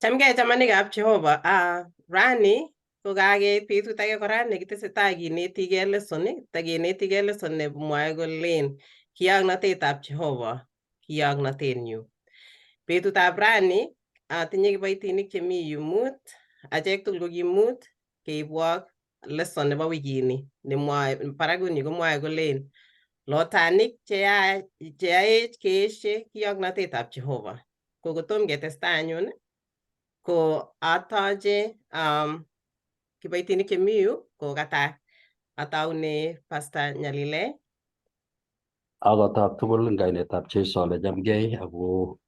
Chamgei chamanikab Jehova. Rani ko kakeit betut age kora nekitesetai kinetigei lesson, takinetigei lesson nemwae kolen kiyoknotetab Jehova, kiyoknotenyu. Betutab rani atinye kiboitinik chemi yu mut, achek tugul ko ki mut keibwok lesson nebo wikini nemwoe barakuni komwoe kolen lotanik cheyaech keeshe kiyoknotetab Jehova. Ko kotom ketestai anyun ko atoche kiboitinik chemi yu kokatak. Ataune Pastor Nyalile. Agotab tugul eng kainetab Jesu ale chamgei ako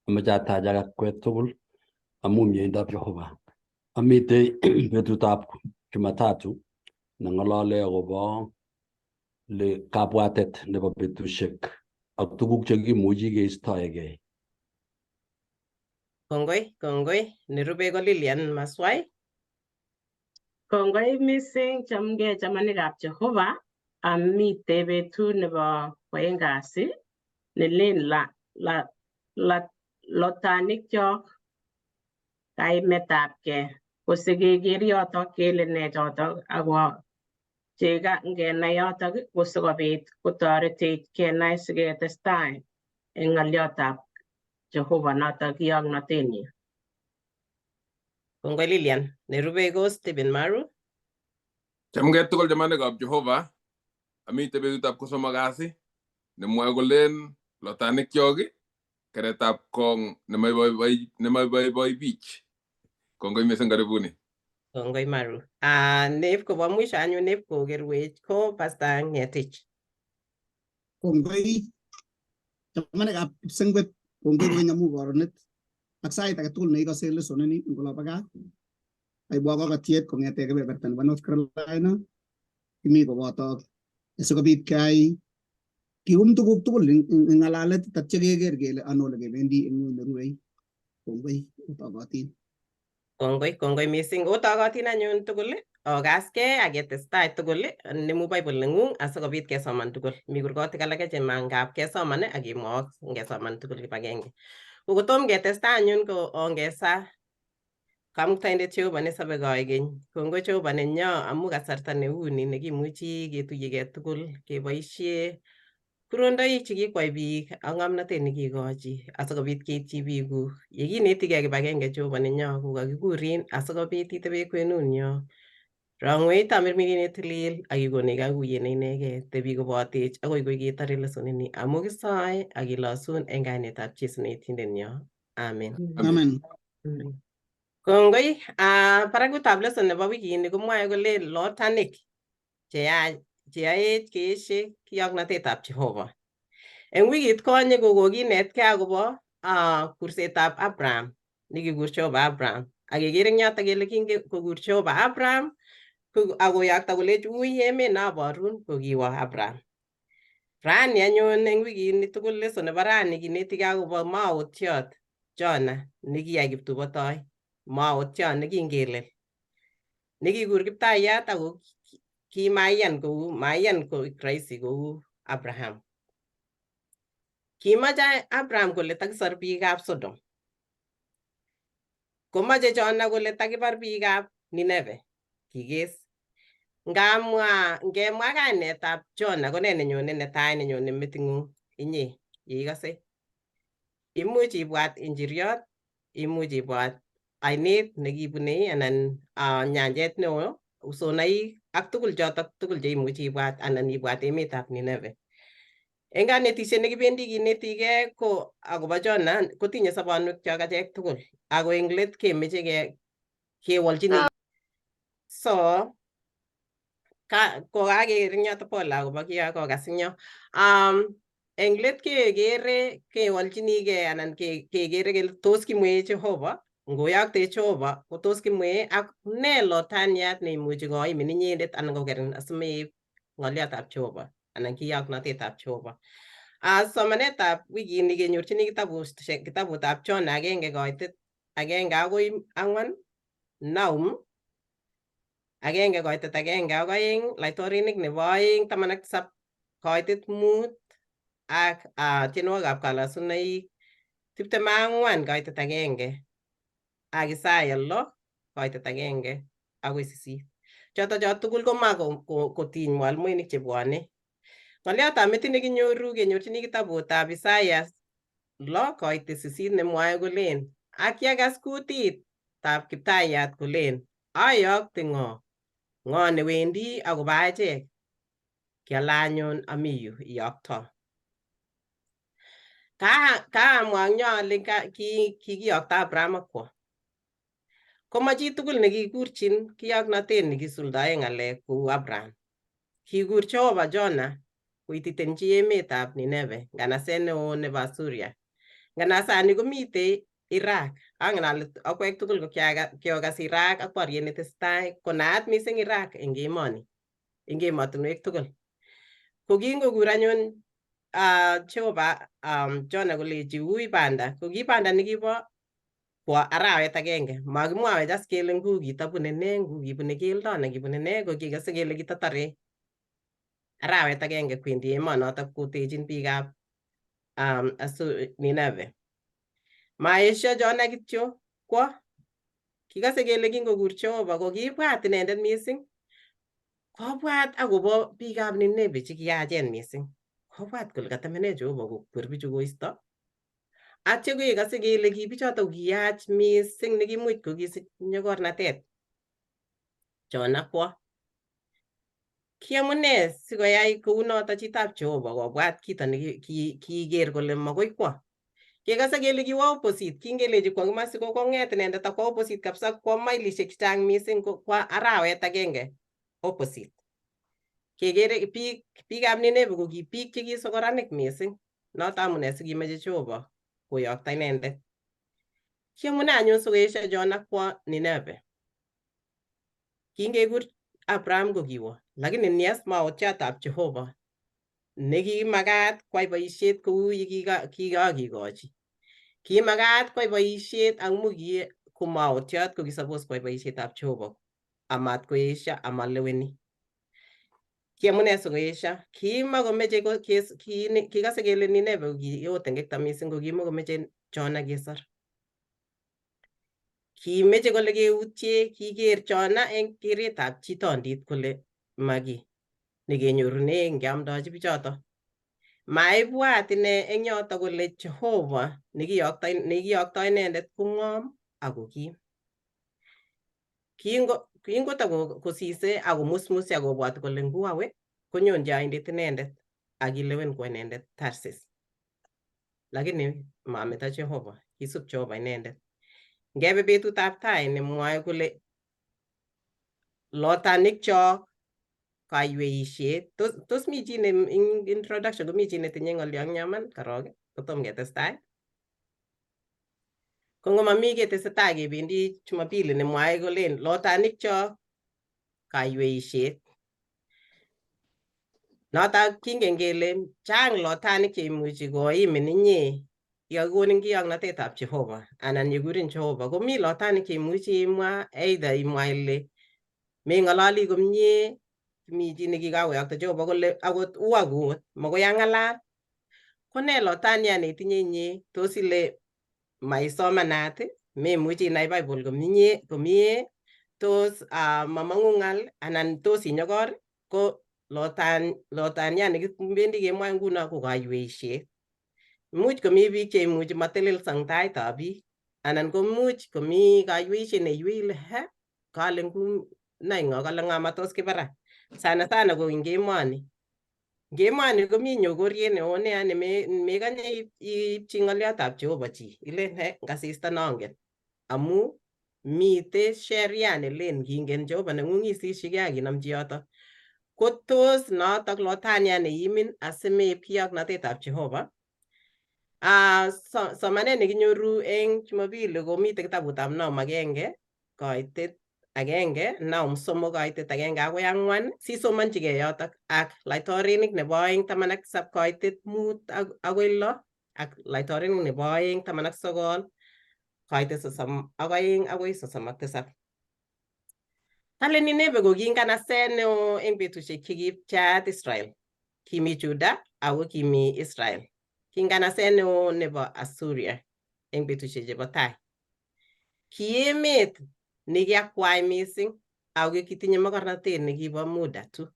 amoche atachak akwek tugul amu mieindab Jehova. Amitei betutab Jumatatu neng'olole akobo le kabwatet nebo betusiek ak tuguk chekimuchi keistoegei. Kongoi, kongoi. Nerube ko Lilian Maswai. Kongoi mising, chamgei chamanikab Jehova. Amite betut nebo kwoeng kasi nelen la, la, la, lotanikyok kaimetabgei kosikeker yotok kele nee chotok ako cheka ngenai yotok ko sikobit kotoretech kenai siketestai eng ng'oliotab Jehova notok kiyoknotenyin. Kongoi Lilian. Nerube ko Stephen Maru. Chamgei tugul chamanikab Jehova. Amite betutab kosomok kasi nemwoe kolen lotanikyok keretab kong nemaiboiboi biich. Kongoi mising, karibuni. Kongoi Maru. Neb kobo mwisho anyun neb kokerwech ko Pastor Ngetich. Kongoi chamanikab Kipsengwet, kongoi kokeny amu koronet ak sait age tugul neikose lesson ini eng olobo gaa. Aibwa kokotiet kong'ete kebeberta nebo North Carolina. Kimi koboto sikobit keyai kium tuguk tugul eng ng'alalet tatya keker kele ano ole kebendi eng ng'weny nerubei. Kongoi, otogotin. Kongoi, kongoi mising. Otogotin anyun tugul, ogaskei ak ketestai tugul, nemu Bible neng'ung asikobit kesoman tugul. Mi kurgotik alake chemangap kesoman ak kemwook ngesoman tugul kibagenge. Ko kotom ketestai anyun ko ongesa Kamuktaindet Jehova nesobe koikeny. Kongoi Jehova nenyo amu kasarta neuni nekimuchi ketuyegei tugul keboisie kurondoik chekikwai biik ak ng'omnotet nekikochi asikobit keityi biikuk. Yekinetigei kibagenge Jehova nenyo kokakikurin asikobit itebe kwenunyo. Rongwech tamirmiriet netilil ak ikonech kakuyet ne inegei. Tebi kobotech akoi koi ketore lesson ini amu kisoe ak kilosun eng kainetab Jesu neitindenyo. Amen. Amen. Kongoi. Barakutab lesson nebo wikini komwoe kole lotanik cheyaech keeshe kiyoknotetab Jehova. Eng wikit konye ko kokinetkei akobo kursetab Abraham nekikur Jehova Abraham ak keker eng yotok kele kingokur Jehova Abraham akoyokto kolech ui emet noborun ko kiwo Abraham. Rani anyun eng wikini tugul lesson nebo rani kinetigei akobo maotiot Jona nekiyai kiptubotoi maotiot nekingelel nekikur Kiptayat ako kimaiyan kou maiyan koik rahisi kou Abraham. Kimache Abraham kole takisor biikab Sodom. Komache Jona kole takibar biikab Nineve. Kikes. Ngamwa ngemwa kainetab Jona ko nee nenyone netai nenyone meting'ung inye yeikose? Imuch ibwat injiriot, imuch ibwat ainet nekibunei anan nyanjet neo, usonaik ak tugul chotok tugul cheimuchi ibwat anan ibwat emetab Nineve. Eng kanetisiet nekibendi kinetigei ko akobo Jona kotinye sobonwekchok achek tugul ako eng let kemeche kewolchini. So ka kokaker eng yoto pole akobo kiyo kokas eng yo. Eng let kekere kewolchinigei anan kekere kele tos kimwee Jehova, ngoyoktech Jehova ko tos kimwee ak ne lotaniat neimuchi koimin inyendet anan kokerin asimeib ng'oliotab Jehova anan kiyoknotetab Jehova. Somanetab wikini kenyorchini kitabutab John 1:1 akoi 4, Naum 1:1 akoi 2, Laitorinik 2 17:5 ak tienwogikab kalasunoik 24:1. Ak Isaya 6:1-8. Choto cho tugul koma kotiny mwalimuinik chebwone. Ng'oliotab metit nekinyoru kenyorchini kitabutab Isaya 6:8 nemwoe kolen, ak kiakas kutitab Kiptayat kolen, ayokte ng'o? Ng'o newendi akobo achek? Kiale anyun ami yu, iyokto. Kaamwa ang yo ale kikiyokto Abraham akwo. Koma chitugul nekikurchin kiyoknotet nekisuldoe ng'alek kou Abraham. Kikur Jehova Jona koititenchi emetab Nineve, nganaset neo nebo Assyria. Nganasani komitei Iraq. Angen ale akwek tugul ko kiokas Iraq ak boriet netesetai, ko naat mising Iraq eng emoni, eng emotinwek tugul. Ko kingokur anyun Jehova Jona kolechi ui banda, ko ki banda nekibo kwo arawet agenge. Makimwawech as kele ngu kitabune ne, ngu kibune keldo anan kibune ne, ko kikase kele kitatore arawet agenge kwendi emonotok kotechin biikab Nineve. Maesio Jona kityo kwo, kikase kele kingokur Jehova ko kiibwat inendet mising. Kobwat akobo biikab Nineve chekiyachen mising. Kobwat kole katemene Jehova kokwer bichu koisto. Atyo kekase kele ki bichoto ko kiyach mising nekimuch kokisich nyokornatet Jona kwo. Ki amune sikoyai kounoto chitab Jehova kobwat kito ne kiker kole makoi kwo? Kekase kele kiwo opposite, kingelechi kwo komasi ko kong'et inendet akwo opposite kabisa kwo mailishek chechang mising kwo arawet agenge opposite. Kekere biikab Nineve ko ki biik chekisokoranik mising. Noto amune sikimeche Jehova koyokta inendet. Ki amune anyun sikoesio Jona kwo Nineve? Kingekur Abraham ko kiwo, lakini nias maotiatab Jehova nekimakat kwai boisiet kou yekikakikochi. Kimakat kwai boisiet amu ki komaotiot ko kisapos kwai boisietab Jehova amat koesio amaleweni. Ki amune sikoesio? Kimakomeche kikase kele Nineve ko kioo tengekto mising ko kimakomeche Jona kesor. Kimeche kole keutye, kiker Jona eng keretab chitondit kole maki nekenyorune ngeamdochi bichoto. Maibwat ine eng yoto kole Jehova nekiyokto inendet ko ng'om ako kim. Kingotokosise akomusmusi akobwati kole nguawe konyonji oindet inendet akilewen kwo inendet Tarsis. Lakini mameto Jehova, kisub Jehova inendet. Ngebe betutab tai nemwoe kole lotanikchok kaiweisiet. Tos mi chi ne introduction komi chi netinye ng'olyo eng yoman korok kotom ketestai? Ko ngomami ketesetai kebendi Jumapili nemwae kolen lotanikchok kaiweisiet. Notok kingen kele chang lotanik cheimuchi koimin inye yekakikonin kiyoknotetab Jehova anan yekurin Jehova komi lotanik cheimuchi imwa either imwa ile meng'ololi komie mi chi nekikakoyokto Jehova kole akot uakut makoi ang'alal. Ko ne lotania neitinye inye? Tos ile maisomanat, memuchi inai Bible komie, tos mamang'u ng'al anan tos inyokor? Ko lotania nekibendi kemwoe nguno ko kaiweisiet. Imuch komi biik cheimuchi matelelso eng taitab biik anan komuch komi kaiweisiet neiywei ile he kale nai ng'o kale ng'a matos kiba ra. Sana sana ko eng emoni. Eng emoni komi nyokoriet neo nea nemekanye iipchi ng'oliotab Jehova chi. Ilen he ngasista nongen amu mite sheria nelen ngingen Jehova neng'ung isishike ak inomchi yoto. Ko tos notok lotania neiimin asimeib kiyoknotetab Jehova? Somanet nekinyoru eng Jumapili komite kitabutab Naum 1:1, Naum 3:1-4, sisomonchigei yotok ak Laitorinik 2 17:5-6 ak Laitorinik 2 19:32-37. Kale Nineve ko ki nganaset neo eng betusiek chekipcheat Israel. Kimi Juda ako kimi Israel. Ki nganaset neo nebo Assyria eng betusiek chebo tai. Ki emet nekiakwai mising ako kitinye mokornotet nekibo muda tu.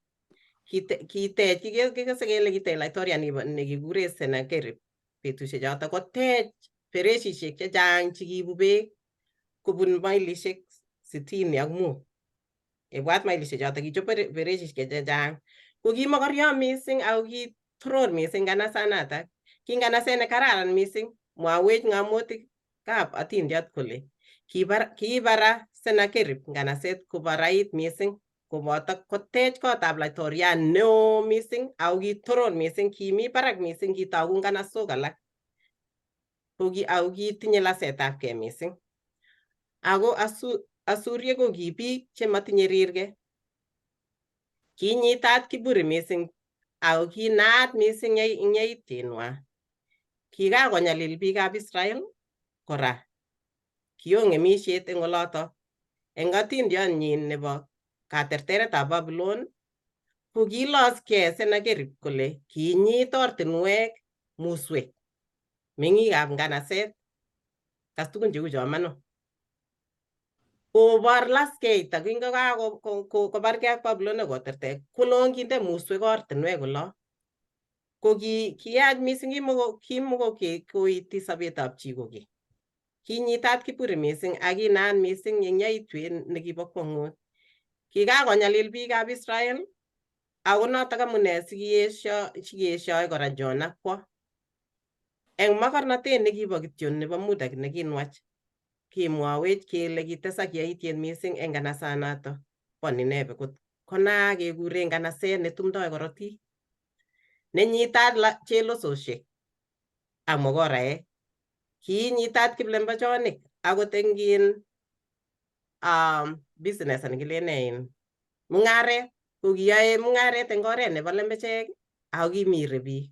Kitech, kikose kele kitech laitoriat nekikure Sennacherib betusiek choto kotech feresishek chechang chekiibu beek kobun mailishek 65. Ibwat mailishek choto kichop feresishek chechang. Ko ki mokoryo mising ako kitoror mising nganasanatak. Ki nganaset nekararan mising. Mwawech ng'amotikab atindiot kole kiibara Sennacherib nganaset kobarait mising koboto kotech kotab laitoriat neo mising ako kitoror mising, kimi barak mising, kitogu nganasok alak. Ako kitinye lasetab kei mising. Ako Asuriek ko ki biik chematinye rirge. Kinyitat kiburi mising ako kinaat mising eng yaityenwa. Kikakonyalil biikab Israel kora. Kio ng'emisiet eng oloto. Eng atindyonyin nebo katerteretab Babylon, ko kiloskei Sennacherib kole kinyit ortinwek muswek meng'ikab nganaset kas tugun cheu cho mano. Kobor laskeita kingokakobarkei ak Babylon akoterter kolon kinde muswek ortinwek olo. Ko kiyach mising, kimoko koiti sobetab chi koki. Kinyitat kiburi mising ak kinaat mising eng yaitwet nekibo kwong'ut. Kikakonyalil biikab Israel ako notok amune sikieshoi kora Jonah kwo. Eng mokornotet nekibo kityo nebo muda nekinwach, kimwowech kele kitesak yaityet mising eng nganasanato bo Nineve kot konaak kekure nganaset netumdoi korotik, nenyitat chelososiek ak mokoraek. Kinyitat kiplembechonik akot eng business anan kilen nee mung'aret, ko kiyoe mung'aret eng oret nebo lembechek ako kimire biik.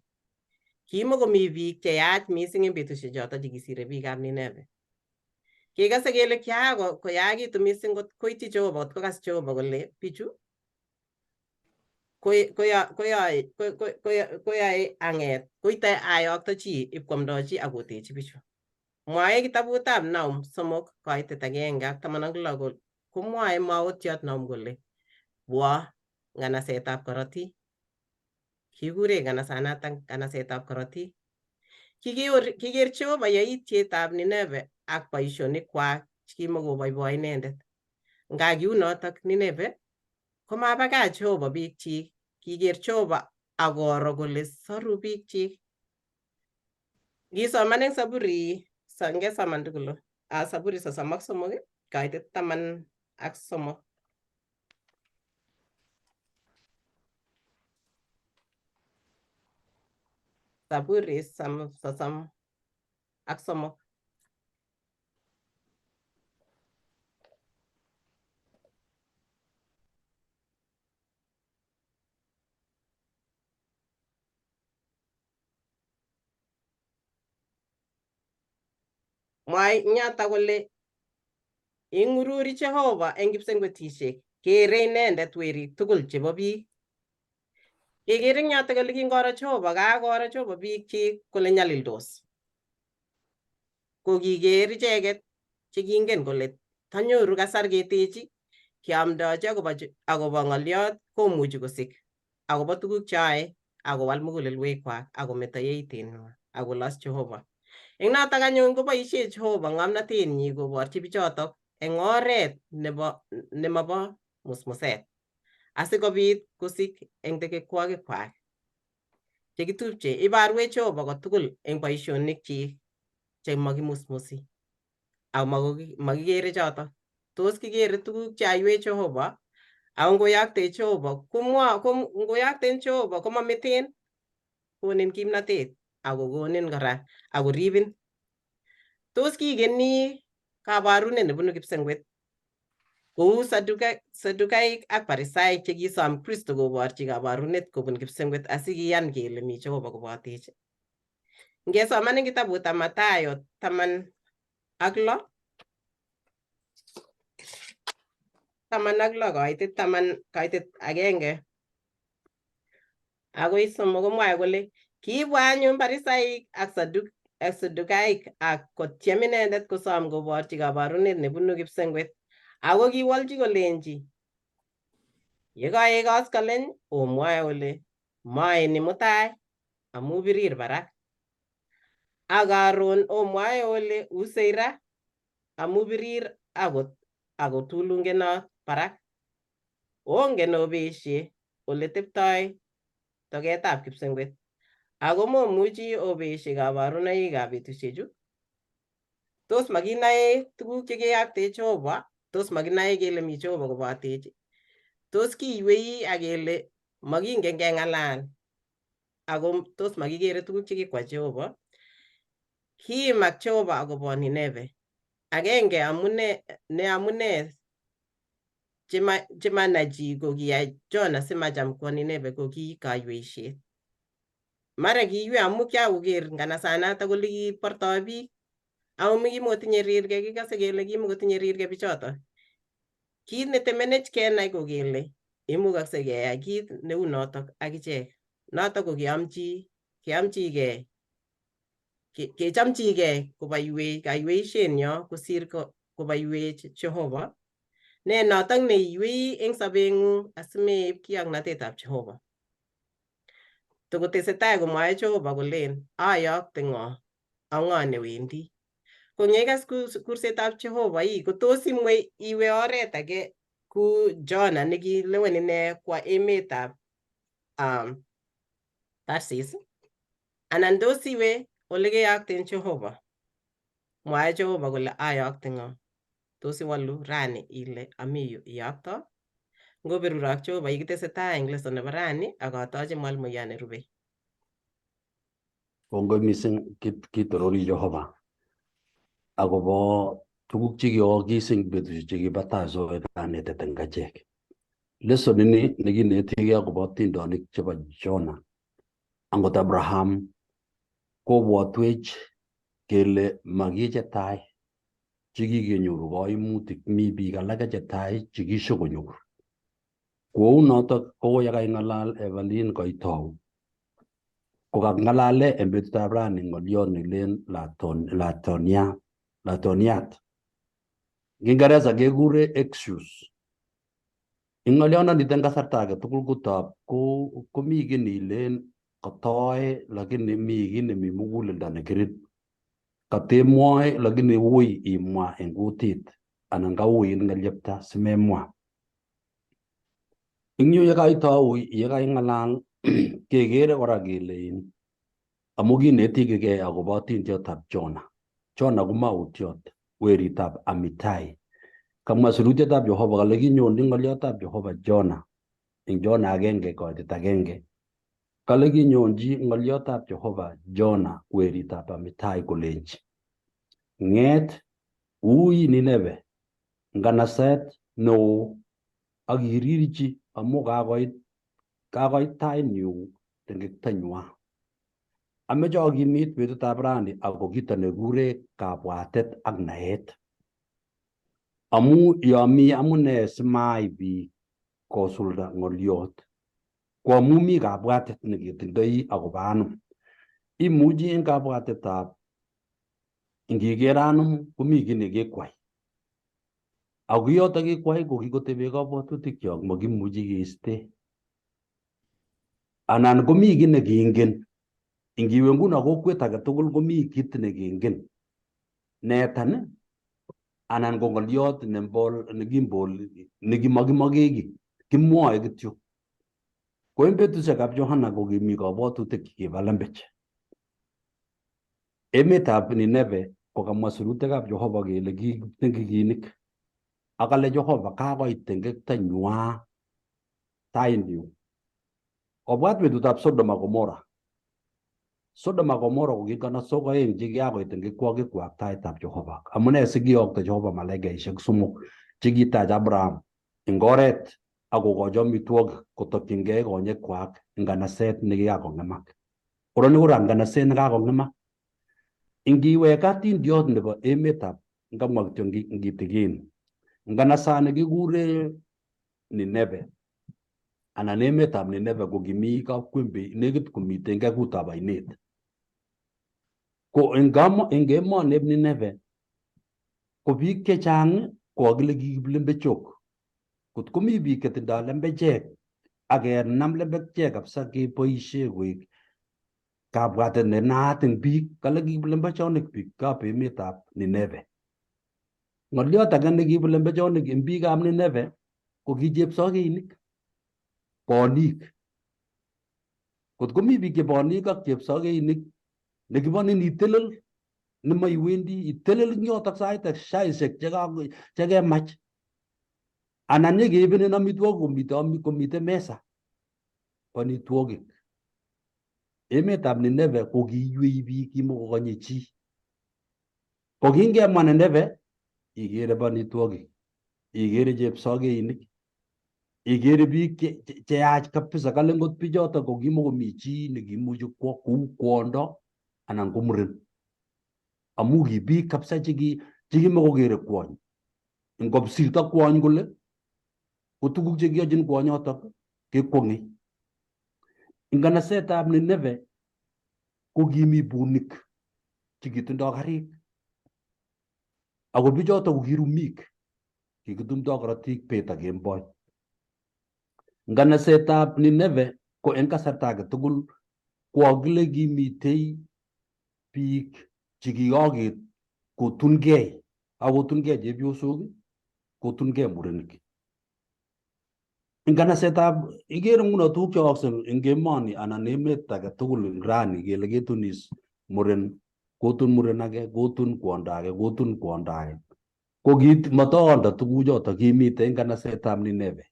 Kimokomi biik cheyach mising eng betusiek choto chekisire biikab Nineve. Kikose kele koyakitu mising koityi Jehova, kot kokas Jehova kole bichu koyoe ang'et koite ayokto chi ipkwamdochi akotechi bichu. Mwae kitabutab Naum 3 kaitet 1 ak 16 komwae maotiot Naum kole bwa nganasetab korotik. Kikure nganasanatak nganasetab korotik. Kiker Jehova yaityetab Nineve ak boisionikwak chekimokoboiboi inendet. Nga kiunotok Nineve komabakach Jehova biikchik. Kiker Jehova akoro kole soru biikchik. Ngisoman eng Saburi, ngesoman tugul, Saburi 33 kaitet 13. Saburi 33. Mwae nyata kole ing'ururi Jehova eng kipsengwetisiek, kere inendet werik tugul chebo biik. Kekere eng yoto kole kingoro Jehova, kakoro Jehova biikchik kole nyalildos. Ko kiker icheket chekingen kole tanyoru kasar ketechi, kiamdochi akobo ng'oliot komuchi kosik akobo tuguk cheyoe akowal mugulelwekwak akometo yaityenywan akolos Jehova. Eng notok anyun koboisie Jehova ng'omnotenyi koborchi bichotok eng oret nemobo musmuset asikobit kosik eng tekekwokikwak chekitupche. Ibarwech Jehova kotugul eng boisionikchik chemokimusmusi ako makikere chotok. Tos kikere tuguk cheyoiwech Jehova ako ngoyoktech Jehova ngoyokten Jehova komameten, konin kimnatet akokonin kora akoribin. Tos kikeni kabarunet nebunu kipsengwet kou Sadukaik ak Parisaik chekisom Kristo koborchi kabarunet kobun kipsengwet asikiyan kele mi Jehova kobotech. Ngesoman eng kitabutab Mathayo 16 kaitet 10 kaitet 1 akoi 3 komwae kole kiibwa anyun Parisaik ak ak Sadukaik ak kotyem inendet kosom koborchi kabarunet nebunu kipsengwet. Ako kiwolchi kolenji, yekaek koskoleny omwoe ole moeni mutai amu birir barak. Ak karon omwoe ole usei ra amu birir akot akotulungenot barak. Ongen obesie ole teptoi toketab kipsengwet ako momuchi obesie kabarunoikab betusiechu. Tos makinae tuguk chekeyoktech Jehova? Tos makinae kele mi Jehova kobatech? Tos kiywei ak kele makingen keng'alal ako tos makikere tuguk chekikwa Jehova? Kiimak Jehova akobo Nineve. Agenge amune ne amune chemanai chi ko kiyai Jona simacham kwo Nineve ko ki kaiweisiet. Mara kiiywei amu kiakoker nganasanatak kole kibortoi biik ako kimotinye rirge, kikose kele kimokotinye rirge bichoto. Kit netemenech kenai ko kele imukakse keyai kit neu notok akichek. Notok ko keamchigei kechamchigei kobaiwech kaiweisienyo kosir kobaiwech Jehova. Ne notok neiywei eng sobeng'ung asimeib kioknotetab Jehova. Tokotesetai komwae Jehova kolen ayokte ng'o ak ng'o newendi. Ko ngekas kursetab Jehova ii kotos imwei iwe oret age ku Jona nekilewen ine kwo emetab Tarsis anan tos iwe ole keyokten Jehova. Mwae Jehova kole ayokte ng'o. Tos iwolu rani ile ami yu iyokto? Ngoberurok Jehova ikitesetai eng lesson nebo rani ak atoche mwalimuyan nerubei. Kongoi mising kitorori Jehova akobo tuguk chekiyookis eng betusiek chekibo tai soek kanetet eng achek. Lesson ini nekinetigei akobo atindonik chebo Jonah angot Abraham kobwotwech kele maki chetai chekikenyoru koimutik, mi biik alake chetai chekishokonyor. Kou notok ko yekaing'alal Evelyn Koitou kokang'alale eng betutab rani ng'oliot nelen latoniat. Kingereza kekure excuse. Eng ng'oliondonito eng kasarta age tugul kotob komi kiy nilen kotoe lakini mi kiy nemi muguleldo nekirin. Katemwoe lakini ui imwa eng kutit anan kauit ng'elyepta simemwa. Eng yu yekaitou yekaing'alal kekere kora kele amu kinetikei akobo atindiotab Jonah. Jonah ko mautiot, weritab Amitai. Kamwa sirutietab Jehova kole kinyondi ng'oliotab Jehova Jonah eng Jonah agenge koitet agenge. Kale kinyonji ng'oliotab Jehova Jonah weritab Amitai kolenji, ng'et ui Nineve nganaset neo ak irirchi amu kakoit tainyu tengektanywa. Ameche akimit betutab rani ako kito nekure kabwatet ak naet. Amu yomi amune simaai biik kosulda ng'oliot, ko amu mi kabwatet neketindoi akobo anum. Imuchi eng kabwatetab ngiker anum komi kiy nekekwai. Ako kiyoto kikwai ko kikotebe kabwatutikyok makimuchi keiste. Anan komi kiy nekingen. Ingiwe nguno kokwet age tugul komi kit nekingen. Netan anan ko ng'oliot nekimbol nekimakimake kiy, kimwoe kityo. Ko eng betusiekab Johana ko kimi kabwatutik chekibo lembech. Emetab Nineve kokamwa sirutikab Jehova kele kikinik ak kale Jehova kakoit tengektanywa tainyu. Obwat betutab Sodom ak Gomora. Sodom ak Gomora ko kinganasok oeng che kiakoit tengekwokikwak taitab Jehova. Amune sikiyokto Jehova malaikaisiek somok chekitach Abraham eng oret ak kokochi amitwogik kotokyingei konyekwak eng nganaset nekikakong'emak. Koroni kora nganaset nekakong'emak. Ingiwek atindiot nebo emetab ngamwa kityo ngitikin nganasani kikure Nineve anan emetab Nineve ko kimi kapkwembe nekit komiten kekutab ainet. Ko eng emoneb Nineve ko biik chechang ko kakile kiib lembechok. Kot komi biik chetindoi lembechek ak kenam lembechek kabisa keboishe koek kabwatet ne naat eng biik, kale kiib lembechonik biikab emetab Nineve. Ng'oliot age nekiibu lembechonik eng biikab Nineve ko ki chepsokeinik, bonik. Kot komi biik che bonik ak chepsokeinik nekibonin itelel nemaiwendi itelel eng yotok sait ak saishek chekemach anan nyekeibenin amitwogik komite mesa amitwogik. Emetab Nineve ko kiiywei biik kimokokonye chi. Ko kingemwa Nineve ikere banitwogik, ikere chepsokeinik, ikere biik cheyach kabisa kale ngot bichoto ko kimokomi chi nekimuchi kwo kou kwondo anan ko muren amu ki biik kabisa chekimokokere kwony. Ngosirto kwony kole ko tuguk chekiyochin kwonyotok kekwong'ei. Eng kanasetab Nineve ko kimi bunik chekitindoi karik ako bichoto ko kirumik kikitumdoi korotik bet ak kemboi. Nganasetab Nineve ko eng kasarta age tugul ko akile kimitei biik chekikaket kotunkei ak kotunkei chepyosok kotunkei murenik. Eng kanasetab ikere nguno tuguk cheyookse eng emoni anan emet age tugul eng rani kele ketunis muren kotun muren age kotun kwondo age kotun kwondo age ko kit matondo tuguchoto kimitei eng kanasetab Nineve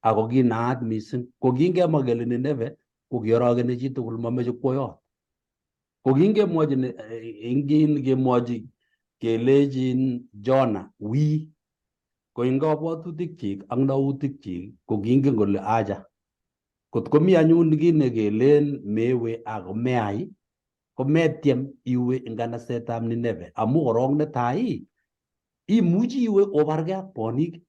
ako kinaat mising ko kingemwa kele Nineve ko kiorokeni chitugul mameche kwoyot ko kingemwochi ingin kemwochi kelechin Jona wii ko eng kabwatutikchik ak nautikchik ko kingen kole acha kot komi anyun kit nekelen mewe ako meyai kometyem iwe eng kanasetab Nineve amu korok netai imuchi iwe obargei ak bonik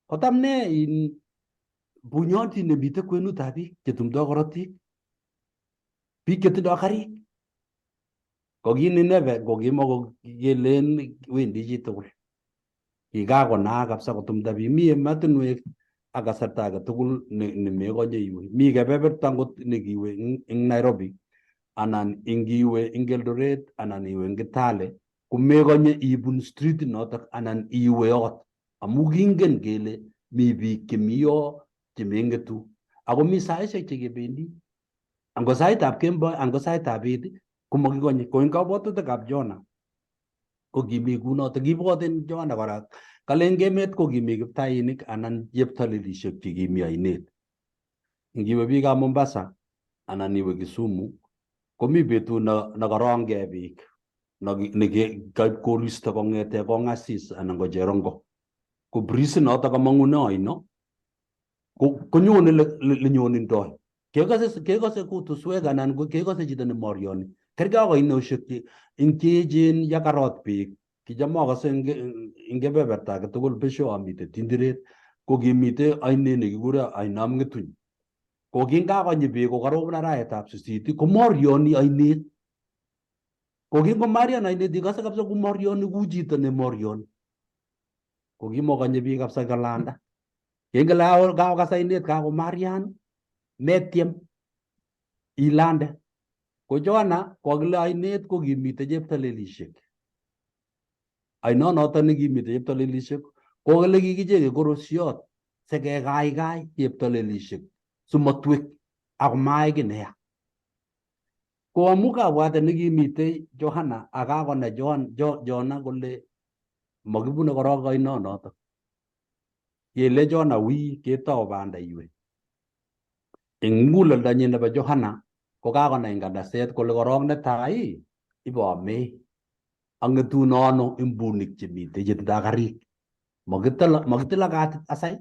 kotam ne in bunyondit nemite kwenutab biik chetumdoi korotik biik chetindoi karik ko ki Nineve ko kimokokelen wendi chitugul kikakonaak kabisa kotumda biik mi ematinwek ak kasarta age tugul nemekonye iwe mi kebeberta ngot nekiwe eng Nairobi anan ingiwe eng Eldoret anan iwe eng Kitale komekonye ibun street notok anan iwe yot amu kingen kele mi biik chemi yo chemengetu ako mi saishek chekebendi ango saitab kemboi ango saitab bet komakikonye ko eng kabwatutikab Jona ko kimi kunotok kibwoten Jona kora kale eng emet ko kimi kiptainik anan cheptalilishek chekimi ainet ngiwe biikab Mombasa anan iwe Kisumu komi betut nekorongei biik nekaib koristo kong'ete Kong'asis anan ko Cherongo ko breeze notok kamang'une oino konyone lenyonindoi kekose kutuswek anan kekose chito nemorioni kerkei ak oinoshek ing cheechen yakarot beek kicham akose eng kebeberta age tugul besho amite Tindiret ko kimite oinet nekikure oinoab Ng'etuny ko kingakonyi beek kokarobon arawetab sisit komorioni oinet ko kingomarian oinet ikose kabisa komorioni ku chito nemorioni ko kimokonye biik kabisa kolanda kengen kakokas oinet kakomarian metyem ilande ko Jona kokile oinet ko kimite cheptalelishek oinonoto nekimite cheptalelishek ko kile kikichenge korosiot sikekaikai cheptalelishek simotwek akomaai kiy neya ko amu kabwatet nekimitei Johana akakonai Jona kole makibune korok oinonoto kele Jona wii ketou banda iwe eng muguleldonyi nebo Johana ko kakonai nganaset kole korok netai ibomei ang'etuno ano imbunik chemitei chetindoi karik makitila katit asai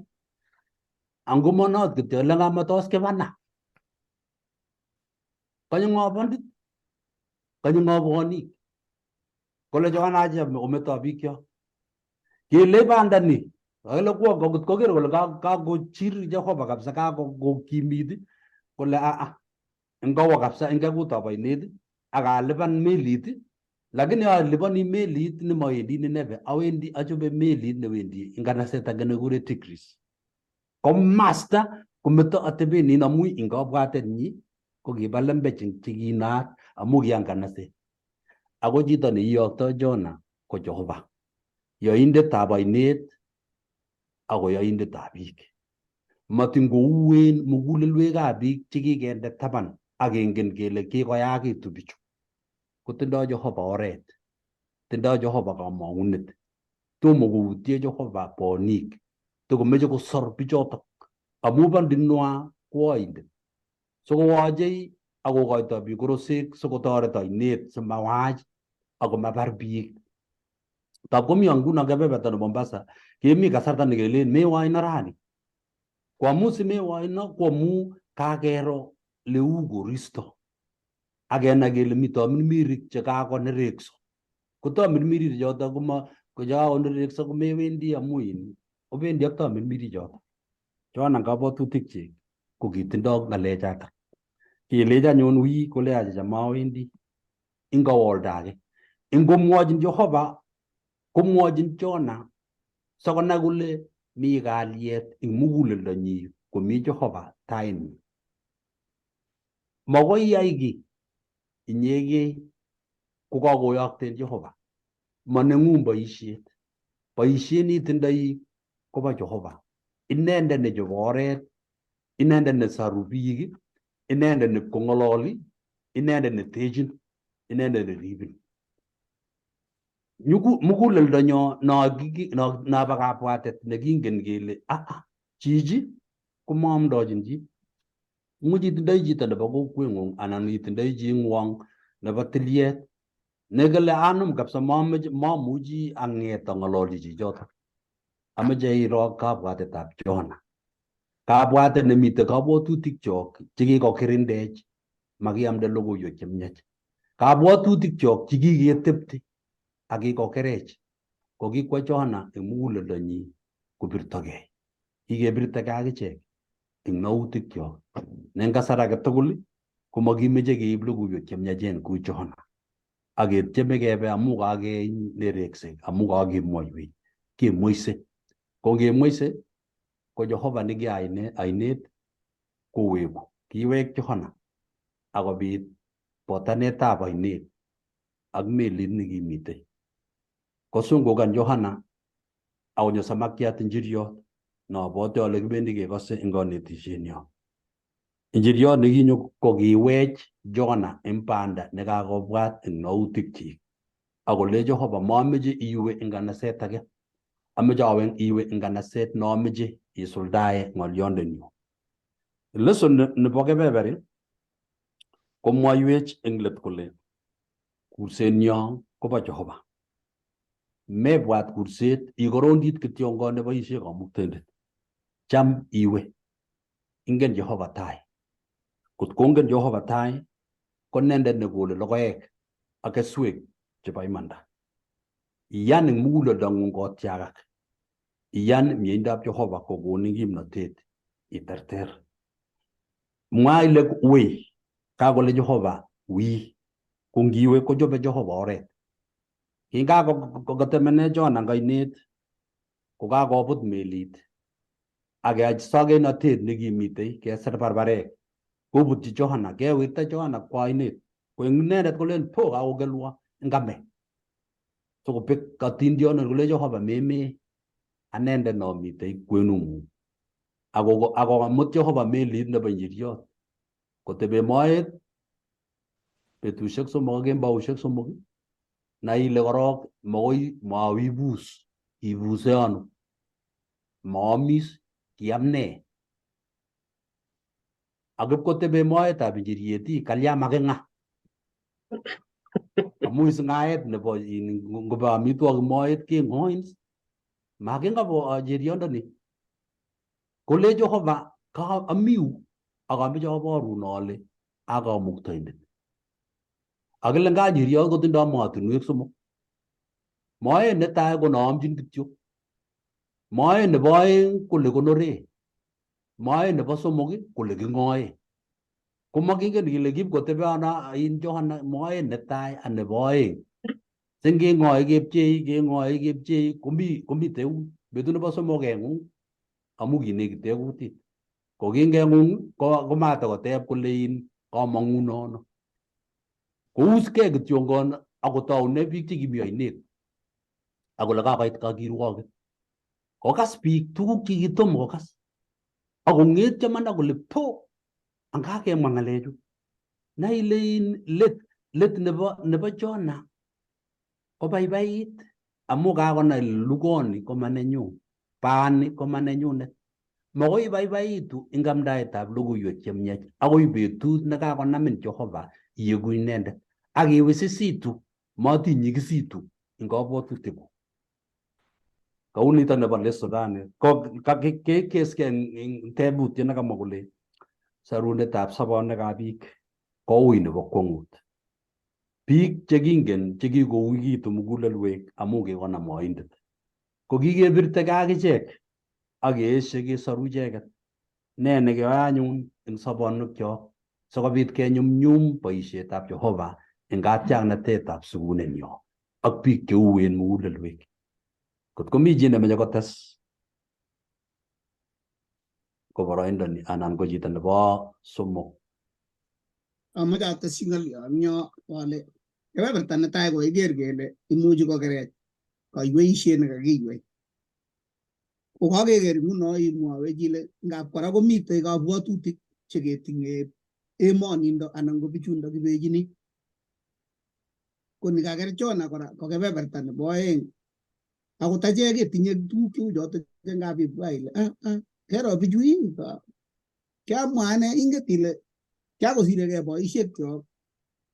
angomonot kityo ole ngamatos kibana konyo ng'o bondit konyo ng'o bonik kole Johana acha ometo bikyok kele banda ni kale kwa ngot koker kole kakochir Jehova kabisa kakokimit kole aa ngowo kabisa eng kekutab oinet Ak alipan melit, lakini aliponi melit nemowendi Nineve, awendi achobe melit newendi nganaset age nekikure Tigris. Komasta kometo atebenin amu ing kabwatetnyi kokiba lembech chekinaat amu ki nganaset. Ako chito neiyokto Jona ko Jehova, yoindetab oinet ako yoindetab biik. Matin kouen mugulelwekab biik chekikende taban ak kengen kele kikoyakitu bichu. Kotindoi Jehova oret, tindoi Jehova kamong'unet. Tomo koutye Jehova bonik, tokomeche kosor bichotok amu bandinwa ko oindet. Sikowochei ak kokoito biik korosek sikotoret oinet simawach akomabar biik. Tab komi nguno kebeberta nebo Mombasa, kemi kasarta nekelen mewe oino rani. Ko amu simewe oino ko amu kakero leu koristo. Ak kenai kele mi tamirmirik chekakonerekso. Ko tamirmirik choto koma ko chekakonerekso komewendi amu in obendi ak tamirmirik choto. Chon ang kabwatutikchik ko kitindoi ng'alechatak. Kelech anyun wi kole achicha mawendi ingowo oldo age. Ingomwochin Jehova komwochin Jona sikonai kole mi kalyet eng muguleldonyi komi Jehova tainyi. Makoi iyai kiy inyegei kokakoyokten Jehova. Maneng'ung boisiet. Boisiet neitindoi kobo Jehova. Inendet nechobe oret, inendet nesoru biik, inendet nepkong'ololi, inendet netechin, inendet neribin. Muguleldonyo nobo kabwatet nekingen kele aa chichi komaamdochin chi. Imuch itindoi chito nebo kokweng'ung anan itindoi ching'wong nebo tilyet nekile anum kabisa mameche mamuchi ang'et ang'ololchi chichotok. Ameche iro kabwatetab Jona. Kabwatet nemite kabwatutikchok chekikokirindech makiamde logoiwek chemiach. Kabwatutikchok chekiketepte ak kikokerech ko kikwo Jona eng muguleldonyi kobirtogei. Kikebirtogei akichek eng nautikchok. Ne eng kasar age tugul komakimeche keib logoiwek chemiachen kou Jona. Ak ketieme kebe amu kakenerekse amu kakemwoiwech kemweise. Ko ngemweise ko Jehova neki ainet koweku. Kiwek Johana akobit botanetab ainet ak melit nekimitei. Kosungukan Johana akonyo samakiat injiriot nobwote ale kibendi kekose eng konetishenyo. Injiriot nekinyo kokiwech Jona eng banda nekakobwat eng nautikchik akolech Jehova mameche iwe eng nganaset age, ameche awe iwe eng nganaset nomeche isuldae ng'olyondenyu. Lesson nebo kebeberi komwoiwech eng let kole kursenyo kobo Jehova. Mebwat kurset ikorondit kityongon neboisie kamuktaindet. Cham iwe. Ingen Jehova tai. Kot kongen Jehova tai, ko inendet nekole logoek ak keswek chebo imanda. Iyan eng muguleldong'ung kotyakak. Iyan mieindab Jehova kokonin kimnotet iterter. Mwa ile wei, kakole Jehova wi. Ko ngiwe kochobe Jehova oret. Kingakotemene Jona eng oinet, kokakobut melit ak sokeinotet nekimitei kesir barbarek kobutyi Johana, kewirta Johana kwa oinet. Ko eng inendet kolen po kakokelwo ngame. Sikobek atindiondoni kole Jehova meme anendet nomitei kwenung'ung. Ako akomut Jehova melit nebo injiriot kotebe moet betusiek somok ak kembousiek somok nai ile korok makoi mawibus ibuse ano maamis kiam nee ak ipkotebe moetab injiriet ii kalya making'a amu is ng'aet nebo ngoba amitwogik moet keng'oin making'a bo njiriondoni kole Jehova ka amiu ak ameche aborun ale a kamuktaindet. Akile nga njiriot kotindoi mootinwek somok. Moet netai ko noamchin kityo. Moet nebo aeng ko lekonoree. Moet nebo somok ko leking'oe. Komakingen kele kipkotebi ano in Johana moet netai ak nebo oeng. Singeng'oe kepchei keng'oe kepchei komi komiteu betut nebo somok keng'ung amu kinekite kutit. Ko kingeng'ung ko komatakoteb kole in kamang'uno ano. Kouskei kityongon akotoune biik chekimi oinet akole kakoit kakirwoket. Kokas biik tuguk chekitomo kokas akong'etyo man akole po angakemwa ng'alechu. Nai ile in let let nebo Jona kobaibait amu kakonai lugoni komanenyu baani komanenyunet. Makoi ibaibaitu eng amdaetab logoiwek chemiach akoi betut nekakonamin Jehova ieku inendet ak iwisisitu matinyikisitu eng kabwatutikuk. Kou nito nebo lesson rani ko kekeskei eng tebutiet nekamwa kole sorunetab sobonwekab biik koui nebo kwongut. Biik chekingen chekikouikitu mugulelwek amu kikonam oindet. Ko kikebirtegei ak ichek ak keeshe kesoru icheket. Ne nekeyoe anyun eng sobonwekyok sikobit kenyumnyum boisietab Jehova eng katiaknatetab sikunenyo ak biik cheuen mugulelwek. Kot komi chi nemeche kotes ko boroindo ni anan ko chito nebo somok. Amoche atesyi ng'olyon ale kebeberta netai kokiker kele imuchi kokerech kaiweisiet nekakiywei. Ko kakeker nguno imwowech ile ngap kora komitei kabwatutik cheketinye emonindo anan ko bichundo kibechini. Ko nikaker Jona kora ko kebeberta nebo oeng. Akot achek ketinye tuguk cheu choto che ngap ibwa ile ah, ah, kero bichu ii kiamwa ane inget ile kiakosirekei boisiek kyok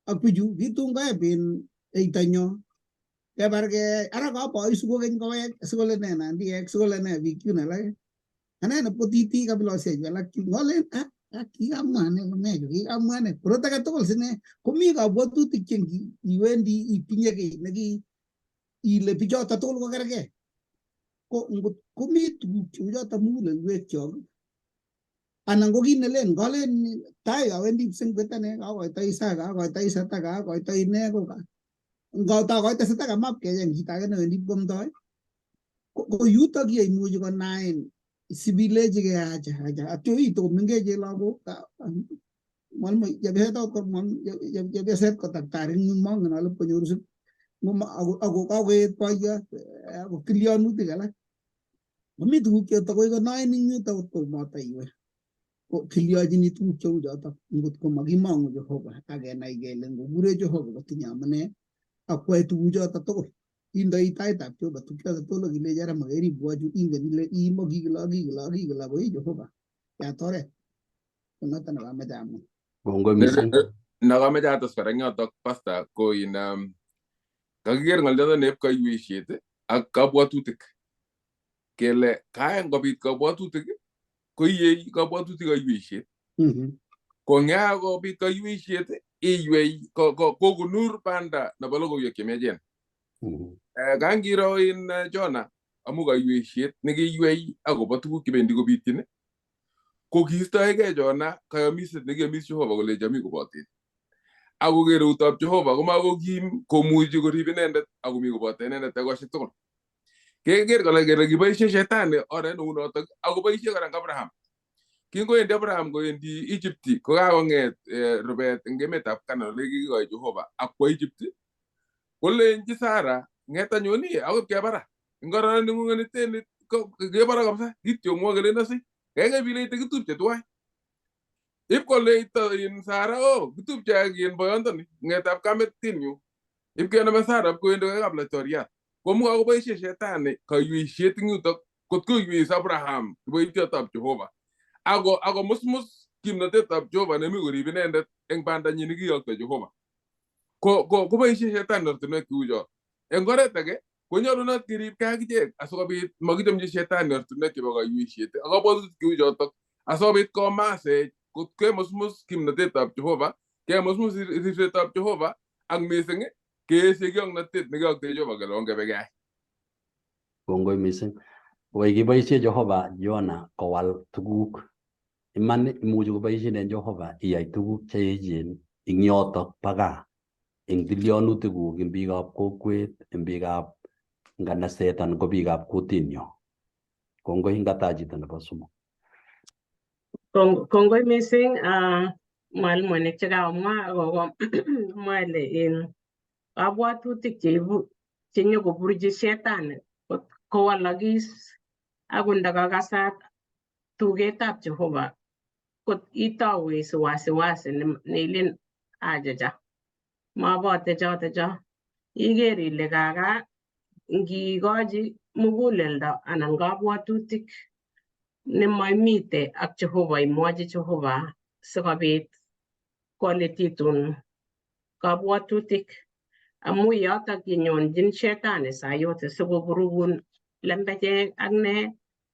ak bichu kitun koeb in eitonyo kebargei ara kaboisu kokeny kowek sikole ne nandiek sikole ne biik chun alak ane kotiti kabilosiechu alak chu ngolen ah ah kikamwa ane kone chu kikamwa ane korot age tugul sine komi kabwatutik che iwendi itinye kiy neki ile bichoto tugul ko kergei ko ngot komi tuguk cheu choto mugulelwek kyok anan ko kit nelen kolen tai awendi Kipsengwet ane kakoitoi saka akoitoi sataka akoitoi ne ko ngotakoite sataka map kecheng chito age newendi kwomdoi ko yutok ye imuchi konain sibilechigei acha acha atyo itu komengechen lagok mwalimu chepyoset akot ko chepyoset ko daktari mongen ale konyoru ako kakoet boiyot ako tilyonutik alak komi tuguk che takoi konoin eng yutok kot komata iwe ko kilyochini tuguk cheu chotok ngot ko makimong'u Jehova ak kenai kele ngokure Jehova kotinye amune ak kwae tuguchoto tugul indoi taitab Jehova tugchoto tugul ak ilechi ara makeribwo chu ingen ile iimo kikile ak kikile ak kikile ako ii Jehova yat oret ko noto nekamache amwa. Kongoi mising. Nakameche ates kora eng yotok pastor ko in kakiker ng'olyondo neib kaiweisiet ak kabwatutik kele kae ngobit kabwatutik koiyei kabwatutik kaiweisiet. Ko ngekakobit kaiweisiet iywei kokonur banda nebo logoiwek chemiachen. Kangiro in Jona amu kaiweisiet nekiywei akobo tuguk chebendi kobityin ko kiistoegei Jona kayomiset nekiyomis Jehova kolechi ami koboten. Akoker eutab Jehova komakokim komuchi korib inendet akomi koboto inendet ekosiek tugul. Keker kole kele kiboisie shetani oret neu notok akoboisie kora eng Abraham. Kingowendi Abraham kowendi Egypt kokakong'et rubet eng emetab Canaan ole kikikoi Jehova akwo Egypt kolenji Sarah ng'et anyun ii akoi kebara eng kororonindo nitenit kebara kabisa kityong'wo kelen asi kaikai bileite kitupche tuwai ip koleito in Sarah o kitupche ak in boyondoni ng'etab kametinyu ip kenome Sarah ip kowendi koek kaplaitoriat komu kakoboisie shetani kaiweisiet eng yutok kot koiweis Abraham kiboityotab Jehova ako akomusmus kimnatetab Jehova nemi korib inendet eng bandanyi nekiyokto Jehova ko koboisie shetani ortinwek cheu chot eng oret age konyolunot keribkei akichek asikobit makichomchi shetani ortinwek chebo kaiweisiet ak kabwatutik cheu chotok asikobit komasech kot kemusmus kimnatetab Jehova kemusmus ripsetab Jehova ak mising keesie kiong'notet nekiyokte Jehova kele ongebe keyai. Kongoi mising. Wei kiboisie Jehova Jona kowal tuguk. Iman imuchi koboisien Jehova iyai tuguk cheechen eng yotok bo gaa eng tilyanutikuk eng biikab kokwet eng biikab nganaset anan ko biikab kutinyo. Kongoi ngataa chito nebo somok. Kongoi mising mwalimuinik chekamwa akokomwa ile in kabwatutik cheibu chenyokoburchi shetani kowalakis akot ndakakasat tugetab Jehova kot itou isu wasiwasi neilen achacha mabote choto cho iker ile kaka ngikochi muguleldo anan kabwatutik nemaimite ak Jehova imwochi Jehova sikobit kolititun kabwatutik amu yotok yenyonjin shetani saa yote sikoburugun lembechek ak ne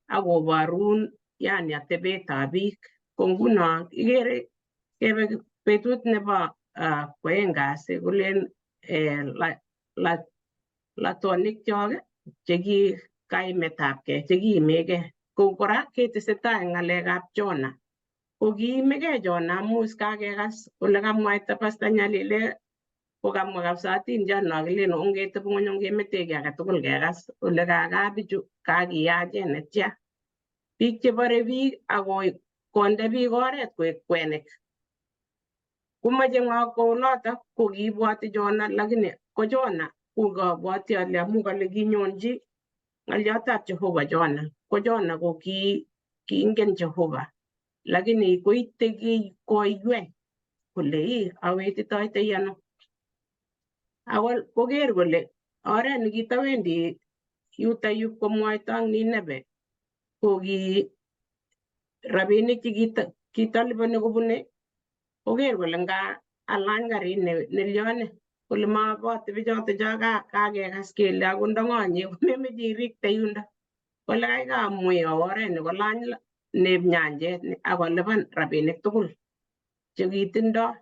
akoborun yani atebetab biik. Ko nguno ikere kebe betut nebo kwoeng kasi kolen latonik chok cheki kaimetabgei chekiimegei. Ko kora ketesetai eng ng'alekab Jona. Ko kiimegei Jona amu is kakekas kole kamwaita Pastor Nyalile ko kamwa kabisa atindiot no kilen ongeteb ng'weny ongemete kiy age tugul kekas ole kakaa bichu kakiyachen netya. Biik chebore biik ako konde biik oret koek kwenik. Komoche ng'o kounotok ko kiibwoti Jona lakini ko Jona ko kabwoti ale amu kale kinyonji ng'olyotab Jehova Jona. Ko Jona ko kiingen Jehova lakini koite koiywei kole ii awetitoitoi ano. Ako koker kole oret nekitawendi yutoyu komwoito ang Nineve ko ki rabinik chekitaliponi kobune koker kole nga alany karit nelione kole mabote bichoto cho kakekas kele akot ndong'onye komemeche irikte yundo kole kaikai amwei awo oret ni kolany neb nyanjet akolipan rabinik tugul chekitindoi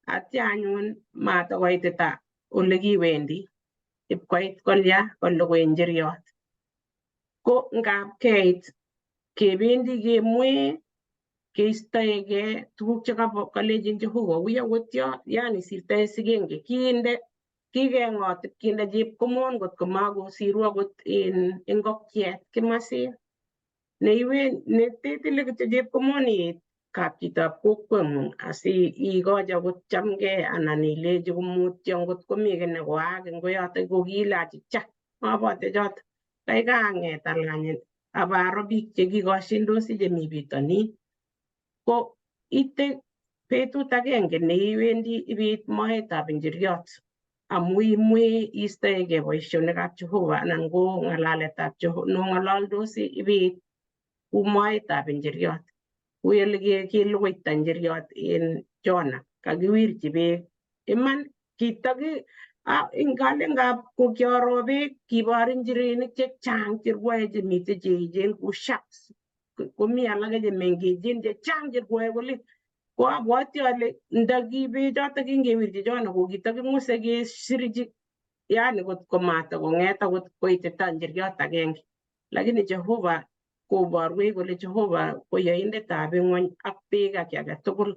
atya anyun matakoitita ole kiwendi ipkoit kolya kolugui njiriot. Ko ngap keit kebendi kemwee keistoegei tuguk chekalechin Jehova uyo wotyo yani sirtoe sikenge kinde kikeng'ot kinde chepkomon kot komakosiru akot in ingokiet kimasin neiwe netetile kityo chepkomon iit kapchitab kokweng'ung asi ikochi akot chamgei anan ilechi komutyo ngot komi kiy nekoaak eng koyoto kokile achicha mabote choto kaikai ang'et alany abaro biik chekikoshindosi chemi bitonin. Ko ite betut agenge neiwendi ibiit moet njiriot amu imwee istoegei boisionikab Jehova anan ko ng'alaletab Jehova nong'ololdosi ibiit ku moet njiriot. Kou ole kiluguita njiriot en Jona kakiwirchi beek. Iman kitaki ngalen ngap ko kiaro beek kibor njirenik chechang cherwoe chemite cheechen kou sharks komi alake chemengechen chechang cherwoe kole ko abwoti ale ndaki bechoto kingewirchi Jona ko kitaking'use kesirchi yani kot komatakong'et akot koitita njiriot agenge. Lakini Jehova koborwech kole Jehova ko yoindetab ing'wony ak beek ak kiy age tugul.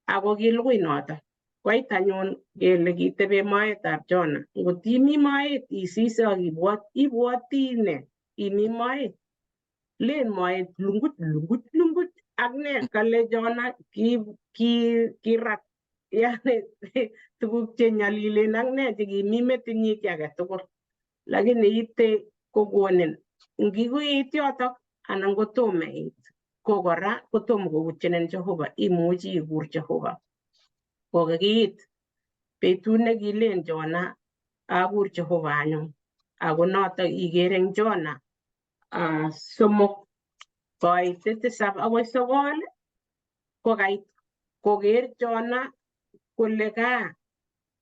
Ako kilugui noto. Koit anyun kele kitebe moet Jona. Ngot imi moet isise ak ibwot ibwoti ne imi moet. Len moet lungut lungut lungut ak ne kale Jona kirat yani tuguk chenyolilen ak ne chekimi metinyi kiy age tugul. Lakini ite kokonin ngikuit yotok anan kotomo iit ko kora kotomo koutchinin Jehova imuchi ikur Jehova. Kokakiit betut nekilen Jona akur Jehova anyun ako notok iker eng Jona 3 koitet 7 akoi 9 kokait koker Jona kole kaa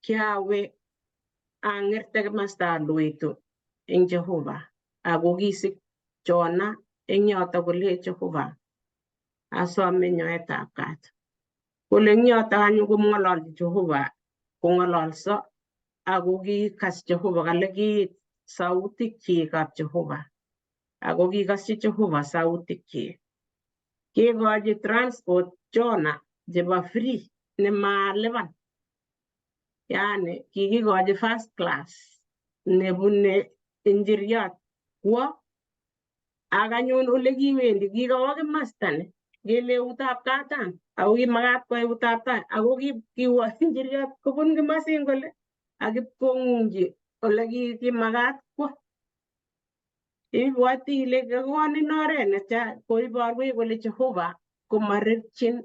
kiawe ang'erte komasta aloitu eng Jehova ako kisik Jona eng yoto kole Jehova asome nyoetab kat. Kole eng yoto anyun komng'ololchi Jehova kong'ololso ako kikas Jehova kale kiit sautikyik ab Jehova ako kikaschi Jehova sautikyik. Kekochi transport Jona chebo free nemalipan. Yani kikikochi first class nebune injiriot kwo ak anyun ole kiwendi kikawo kimasta ni kele eutab katam ako kimakat kwa eutab tai ako kiwo injiriot kobun kimosin kole ak ipkong'ungchi ole kimakat kwo. Ibwoti ile kakonin oret netya koiborwech kole Jehova komarerchin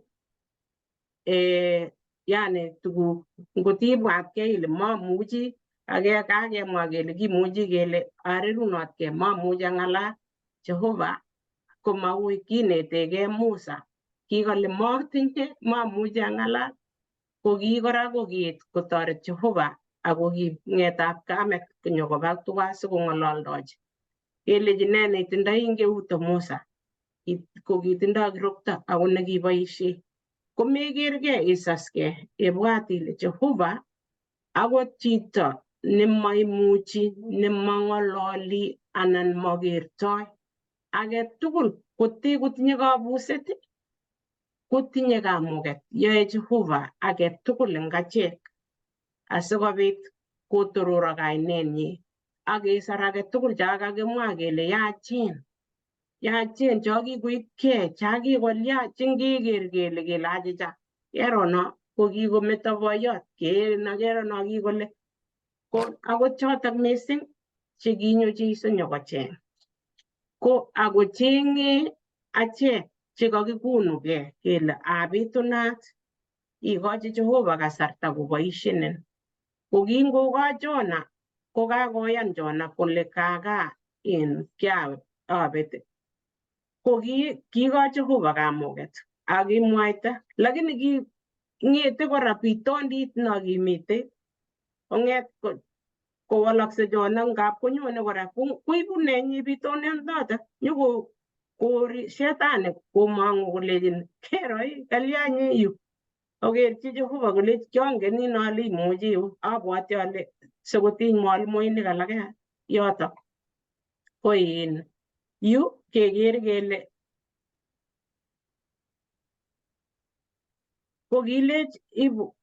yani tuguk ngotibwatkei ile mamuchi ake kakemwa kele kimuchi kele arerunotkei mamuchi ang'alal Jehova komaui kinetegei Musa kikole motinye mamuchi ang'alal ko kii kora ko kiit kotoret Jehova ako ki ng'etab kamet konyokoba tuga sikong'ololdochi kelechi ne netindoi eng eut Musa ko kitindoi kirokto ako nekiboisie komekerkei isaskei ibwat ile Jehova akot chito nemaimuchi nemang'ololi anan makertoi age tugul kote kotinye kabuset kotinye kamuket yoe Jehova age tugul eng achek asikobit kotororok kainenyi ak kesor age tugul cha kakimwa kele yachen yachen cho kikoibkei cha kikolya chengeker kele kele achicha kero no ko kikometo boyot kero kero no kikole ko akot chotok mising chekinyo Jeiso nyokocheng ko akochenge achek chekakikonukei kele abitunat ikochi Jehova kasarta koboishenin ko kingokoch Jona ko kakoyan Jona kole kaka in kiabet ko kikoch Jehova kamuket ak kimwaita lakini ki ng'ete kora bitondit no kimitei kong'et kowalakse Jona ngap konyone kora koibu nenyi bitondit notok nyoko kori shetani komong'u kolechin kero kalya yu okerchi Jehova kole kiongen in ale imuchi yu abwati ale sikotiny mwalimuinik alake yotok ko in yu keker kele ko kilech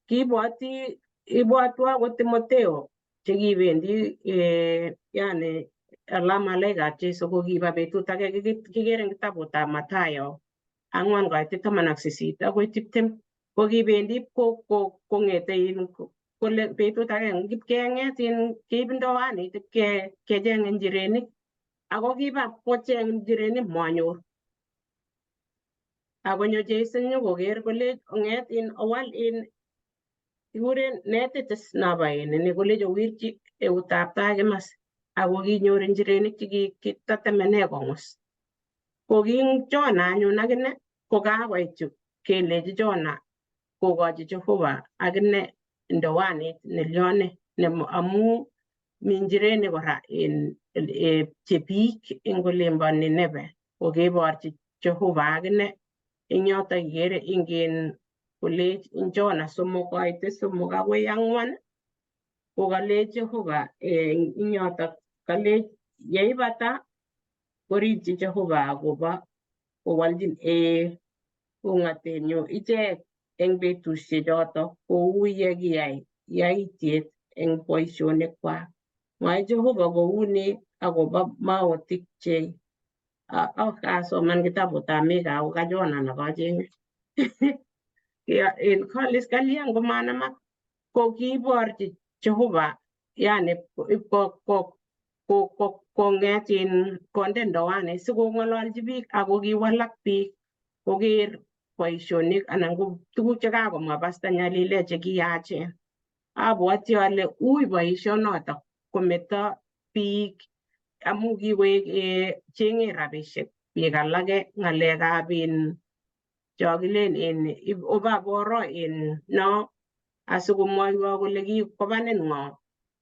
kibwoti ibwatwa ko Timoteo chekibendi yani ala malaikab Jesu ko kiba betut age kikere eng kitabutab Mathayo 4:18 akoi 20 ko kibendi kong'ete kole betut agenge kipkeng'et keib ndoanit kecheng njirenik ako kiba kocheng njirenik manyor akonyo Jesu nyokoker kole ong'et owal kikuren netit is nobo ini kolech owirchi eutab tai komasi ako kinyor njirenik chekitatemene kong'us ko king Jona anyun akine ko kakoit yu kelechi Jona kokochi Jehova akine ndowanit nelione amu mi njirenik kora en che biik eng olimbo Nineve kokeborchi Jehova akine eng yotok ikere ingen kolech Jona 3:3-4 ko kalech Jehova eng yotok kalech yeibata koripchi Jehova akobo kowaljin ung'atenyu ichek eng betusiek chotok kou ye kiyai yaityet eng boisionikwak. Mwae Jehova kouni akobo maotik che kasoman kitabutab Mika ako ka Jona nekachenge en kalis kalyan komanamak ko kiborchi Jehova yani kong'et konde ndoane sikong'ololchi biik ako kiwalak biik koker boisionik anan ko tuguk chekakomwa Pastor Nyalile chekiyachen. Abwoti ale ui boisionotok kometo biik amu kikoek cheng'e rabisiek biik alake ng'alekab cho kilen oba boro no asikomwoiwo kole kikobanin ng'o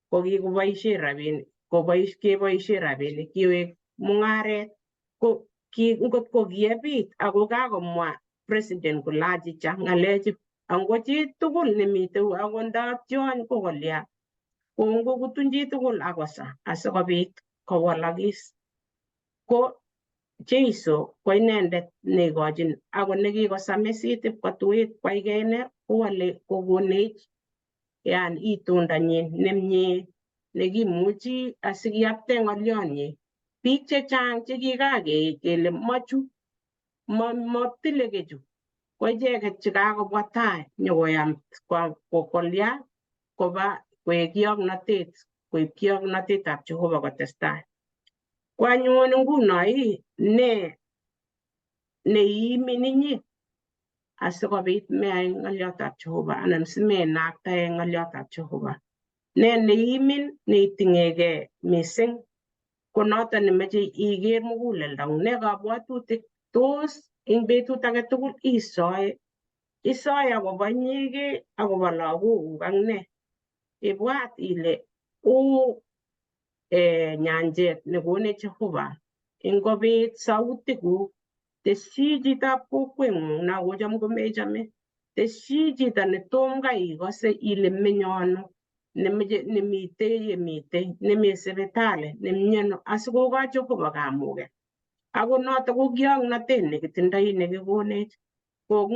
ko kikoboisien rabinik keboisien rabinik kiwek mung'aret ko ngot ko kiyebit ako kakomwa president kole achicha ng'alechu ango chitugul nemite ako nda tyony ko kolya ko ngokutun chitugul akosa asikobit kowalakis ko Jeiso ko inendet neikochin ako nekikosamisit ipkotuit kwaikei ine kowole kokonech yani itondanyin nemie nekimuchi asikiyapte ng'olyonyi. Biik chechang chekikakeit kele mochu motile kechu ko icheket chekakobwa tai nyokoyam kolya koba koek kioknotet koib kioknotetab Jehova kotestai. Ko anyun nguno ii ne neiimin inye asikobit meyai ng'olyotab Jehova anan simenaktae ng'olyotab Jehova. Ne neiimin neiting'ekei mising ko noton nemeche iker muguleldang'ung. Ne kabwatutik tos eng betut age tugul isoe isoe akobo inyekei akobo lagokuk ak ne ibwat ile oo nyanjet nekonech Jehova ingobit sautikuk tesyi chitab kokweng'ung nakocham komechome tesyi chito netom kai ikose ile menye ano nemeche nemitei yemitei nemi sipitali nemiono asikokoch Jehova kamuket ako noto ko kioknotet nekitindoi nekikonech ko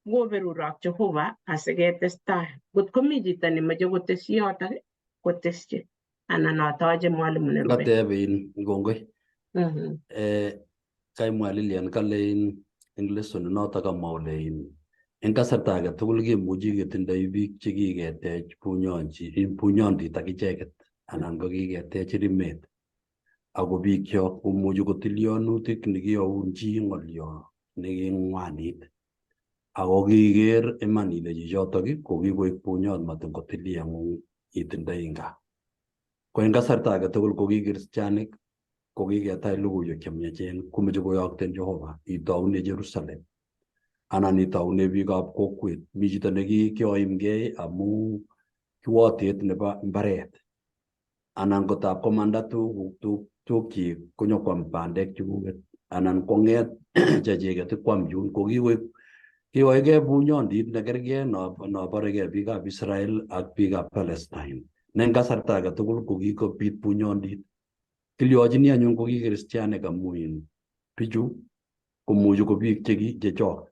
ngoberurok Jehova asiketestai ngot komi chito nemoche kotesyi yotok kotesyi anan atoche mwalimu nerube. Kateb in kongoi. Kaimwa Lilian kale in eng lesson notok kamwa kole in eng kasarta age tugul kemuchi ketindoi biik chekiketech bunyondit ak icheket anan ko kiketech rimet ako biikchok komuchi kotilyonutik nekiyoun chi ng'olyo neking'wanit ako kiker iman ile chichotok ko kikoik bunyot matin kotilyengung itindoi eng gaa. Ko eng kasarta age tugul ko ki kristianik ko kiketach logoiwek chemiachen komeche koyokten Jehova itoune Jerusalem anan itoune biikab kokwet. Mi chito nekikioimgei amu kiwotet nebo mbaret anan kotab komanda tugukchik konyokwam bandek chekuket anan kong'et chechiket kwam chun ko kikoik kikoikei bunyondit nekerkei noborekei biikab Israel ak biikab Palestine. Ne eng kasarta age tugul ko kikobit bunyondit. Kilyochini anyun ko ki kristianik amu in bichu komuchi ko biik chechok.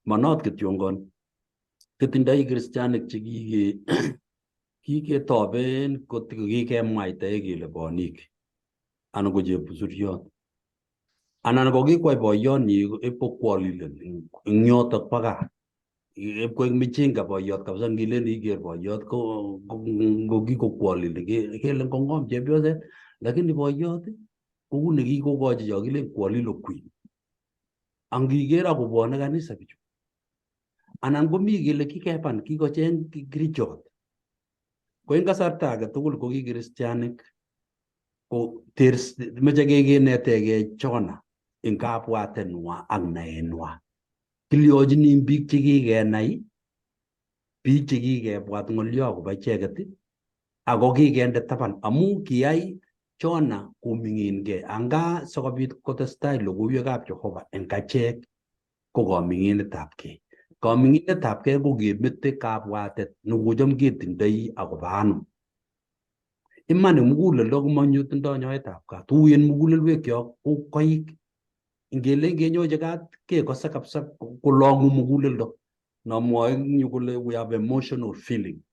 Manot kityongon kitindoi kristianik che kiketoben kot kikemwaitae kele bonik anan ko chepusuriot anan ko kikwai boyonyi ipkokwolilen eng yotok bo gaa ipkoek michinga boyot kabisa ngilen iker boyot ko kikokwolilen kelen kong'om chepyoset lakini boyot kou nekikokochi cho kilen kwolilo queen angiker akobwone kanisa bichu anan komi kele kikeban kikocheng kirichot ko eng kasarta age tugul ko ki kristianik ko meche kenetegei Jona eng kabwatenwa ak naenwa. Kilyochini biik chekikenai, biik chekikebwat ng'olyo akobo icheket ako kikende taban amu kiyai Jona koming'inkei anga sikobit kotestai logoiwekab Jehova eng achek ko kaming'inetabkei. Kaming'inetabkei ko kemete kabwatet nekocham ketindoi akobo anum. Iman eng muguleldo komanyotindoi nyoetab kat. Uyen mugulelwekyok ko koik. Ngelen kenyochi kat kekose kabisa kolong'u muguleldo. Nomwoe eng yu kole we have emotional feeling.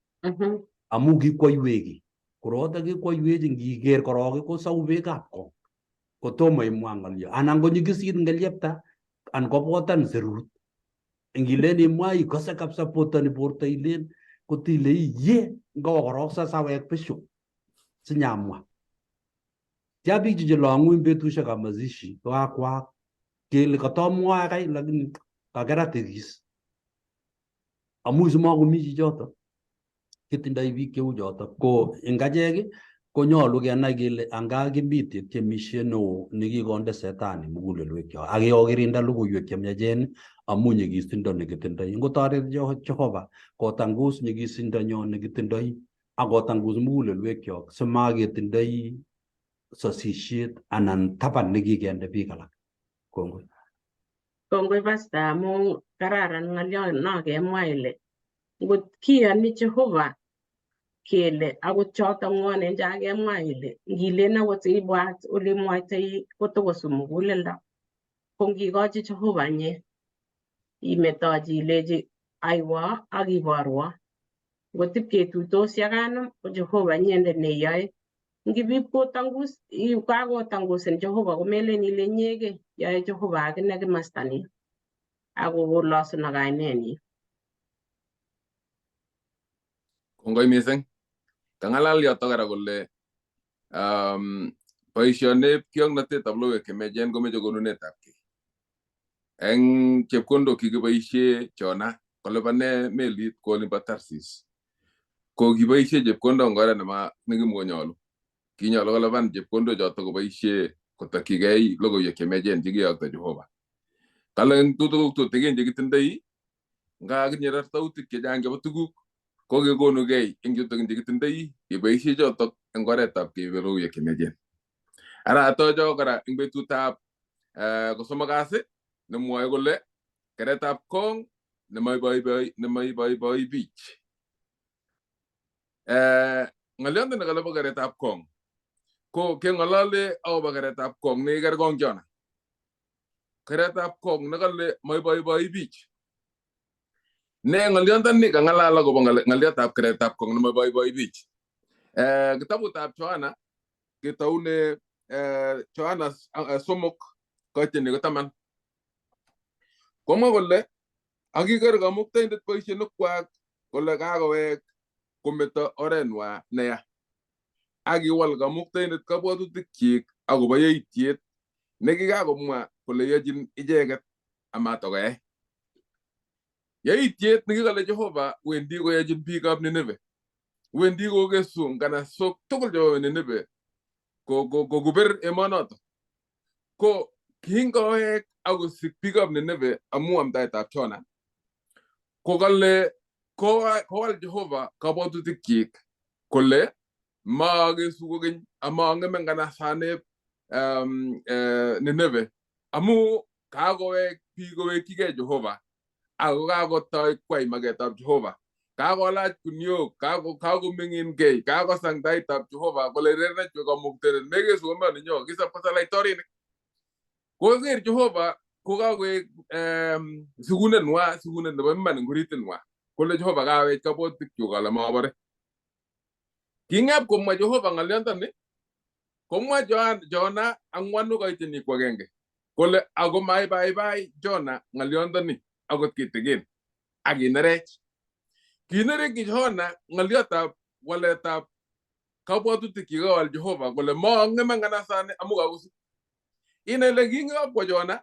Amu kikwoiweki. Koroto kikwoiwech ngiker korok kosau beekab kong. Kotomo imwa ng'olyo. Anan konyikisit ngelyepta anan kobotan serut. Ngilen imwa ikose kabisa botoni borto ilen kotile ye ngawo korok sasawek besho sinyamwa. Tia biik chu chelong'u eng betusiekab mazishi kokakwak kele katamwae kai lakini kakerat tikis. Amu simakomi chichoto. Kitindoi biik cheu choto. Ko eng achek konyolu kenai kele anga kimi tiemisiet neo nekikonde setani mugulelwekyok ak kokirinda logoiwek chemiachen amu nyikisindo nekitindoi. Ngotoret Jehova kotangus nyikisindonyo nekitindoi ak kotangus mugulelwekyok simaketindoi sosisiet anan taban nekikende biik alak. Kongoi. Kongoi pasta amu kararan ng'olyo no kemwa ile ngot kiyoni Jehova kele akot choto ng'wonen cha kemwa ile ngilen akot ibwat ole imwoitoi kotokosu muguleldo. Ko ngikochi Jehova inye imetochi ilechi aiwa ak iborwo. Ngotip ketuitosi ak anum ko Jehova inyendet neyoe. Ngipip kotangus kakotangusin Jehova komelen ile inyegei, yoe Jehova akine kimasta nin ako kolosun ak kainenyin. Kongoi mising. Kang'alal yoto kora kole boisioneb kiong'notetab logoiwek chemiachen komeche konunetab kei. Eng chepkondok kikiboisie Jona kolipane melit kwo olimbo Tarsis, ko kiboisie chepkondok eng oret nekimokonyolu. Kinyolu kolipan chepkondok choto koboisie kotokyigei logoiwek chemiachen chekiyokto Jehova. Kale eng tuguk tutikin chekitindoi, nga kitinye rartautik chechang chebo tuguk, ko kekonugei eng chutokyin chekitindoi keboisie chotok eng oretab keibe logoiwek chemiachen. Ara atocho kora eng betutab kosomok kasi nemwoe kole keretab kong nemaiboiboi biich. Ng'oliondo nekale bo keretab kong ko keng'olole akobo keretab kong nekiker kong Jona. Keretab kong nekale maiboiboi biich. Ne ng'oliondoni kang'alal akobo ng'oliotab keretab kong nemaiboiboi biich. Kitabutab Johana ketoune Johana 3 koiteni ko 10. Komwa kole akiker kamuktaindet boisionikwak kole kakowek kometo orenwa neya. Ak kiwal kamuktaindet kabwatutikyik akobo yaitiet nekikakomwa kole yochin icheket amatokoyai. Yaitiet nekikale Jehova wendi koyochin biikab Nineve. Wendi kokesu nganasok tugul chebo Nineve kokuber emonoto. Ko kingowek akosik biikab Nineve amu amdaetab Jona, ko kale kowal Jehova kabwatutikyik kole maakesu kokeny amang'eme nganasaneb Nineve amu kakowek biik kowekyigei Jehova ako kakotoi kwai maketab Jehova. Kakolach kuniok, kakoming'inkei, kakosang taitab Jehova kole rernechwe kamuktaindet mekesu emoninyo kisap kosa laitorinik. Koker Jehova kokakoek sikunet nwa, sikunet nebo iman eng oritit nwa kole Jehova kawech kabwatutikyuk ale mabore. King'ep komwa Jehova ng'olyondoni, komwa Jona ang'wanu koitenik agenge kole ako maibaibai Jona ng'olyondoni akot kitikin ak kinerech. Kinerekyi Jona ng'olyotab waletab kabwatutik chekikawal Jehova kole maang'eme nganasani amu kakosik. Inai ile kingakwo Jona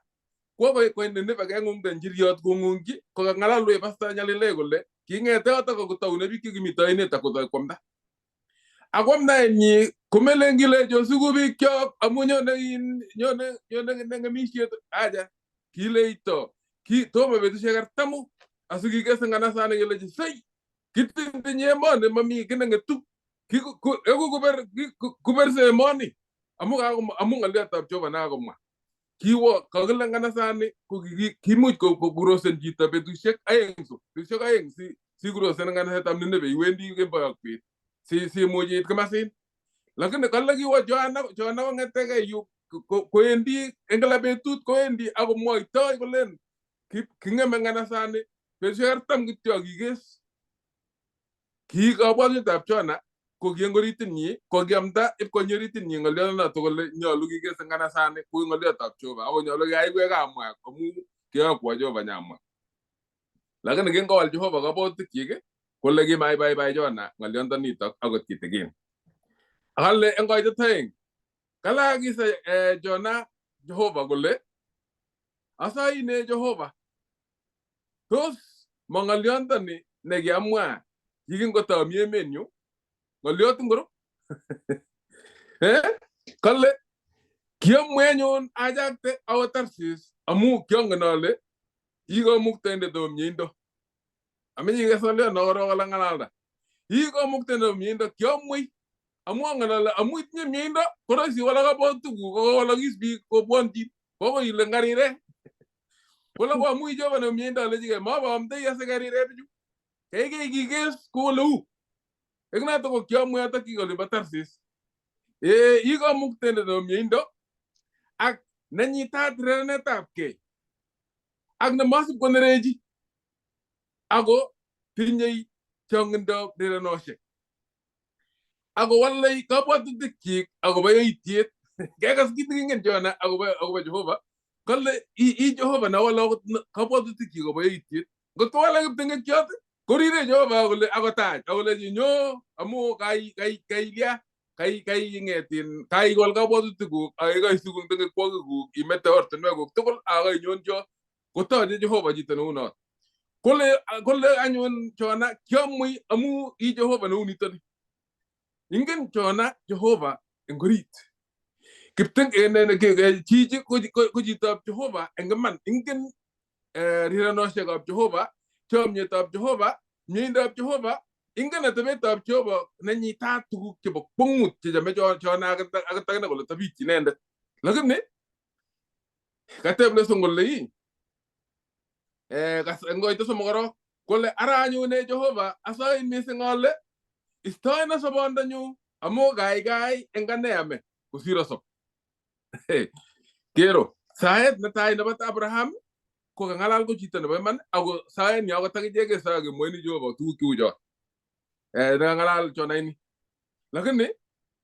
kwo ko Nineve keng'ung'te njiriot kong'ung'chi kokang'alalwech Pastor Nyalilei kole king'ete yotok akotoune biik chekimite oinet akotoi kwamda. Akwamdaenyi komelen kile chosiku biikchok amu nyone nyone nyone ng'emisiet aja kileito ki tomo betusiek 40 asikikese nganasani kelechi sei kitintinye emoni mami kiy neng'etu eku kuberse emoni amu amu ng'oliotab Jehova nekakomwa. Kiwo kakile nganasani ko kimuch kurosen chito betusiek 2 so betusiek 2 si kurosen nganasetab Nineve iwendi kemboi ak bet si simuch iit kimasin. Lakini kale kiwo Johana Johana kong'etegei yu kowendi eng kila betut kowendi akomwoitoi kolen king'eme nganasani betusiek 40 kityo akikes. Ki kabwatutikab Jona ko ki eng oritinyi ko kiamda ipkonyi oritinyi ng'olionoto kole nyolu kikes nganasani ko ng'oliotab Jehova ako nyolu keyai kuye kamwa amu kiyokwo Jehova nyamwa. Lakini kingowal Jehova kabwatutikyik kole kimaibaibai Jona ng'oliondonitok akot kitikin. Kale eng koitet 2 kale akise Jona Jehova kole asoin Jehova tos ma ng'oliondoni nekiamwa yikingotomi emenyu ng'oliot ingoro? Kale kiamwe anyun achakte awo Tarsis amu kiongen ale i kamuktaindet nebo mieindo. Amenye ikas ng'oliot no korok ole ng'alalda. I kamuktaindet nebo mieindo kiamwei amu angen ale amu itinye mieindo koroisi iwalak kabwatutikuk kokowalakis biik kobwonchin kokoi ile ngarire. Kole ko amu Jehova nebo mieindo alechigei maboamtei asikarire bichu. Keikei kikes kou ole u. Eng noto ko kiamwe atokchigei olimbo Tarsis. I kamuktaindet nebo mieindo ak Nenyitat rerenetabkei ak nemasib konerechi ako tinyei chong'indab rirenosiek ako walei kabwatutikyik akobo yoityet. Kekas kit nekingen Jona akobo Jehova kole i Jehova newole akot kabwatutikyik akobo yoityet. Ngot kowalak kiptengekchiot korire Jehova kole akotach akolechi nyo amu kailya kaing'etin kaiwal kabwatutikuk ak kaisiku eng tengekwokikuk imete ortinwekuk tugul ak kainyoncho kotoche Jehova chito neu not. Kole anyun Jona kiamui amu i Jehova neu nitoni. Ingen Jona Jehova eng orit. Chichi ko chitab Jehova eng iman. Ingen rirenosiekab Jehova, chomyetab Jehova, mieindab Jehova, ingen atebetab Jehova nenyitat tuguk chebo kwongut chechome Jona akot akine kole tabityi inendet. Lakini kateb lesson kole ii ngoito somok korok kole ara anyun e Jehova asoin mising ale istoena sobondonyu amu kaikai eng ane ame kosir asob. Kero saet netai nebo Abraham ko kang'alal ko chito nebo iman ako saet ni akot akichek kesoe kemwoini Jehova tuguk cheu chon nekang'alal Jona ini. Lakini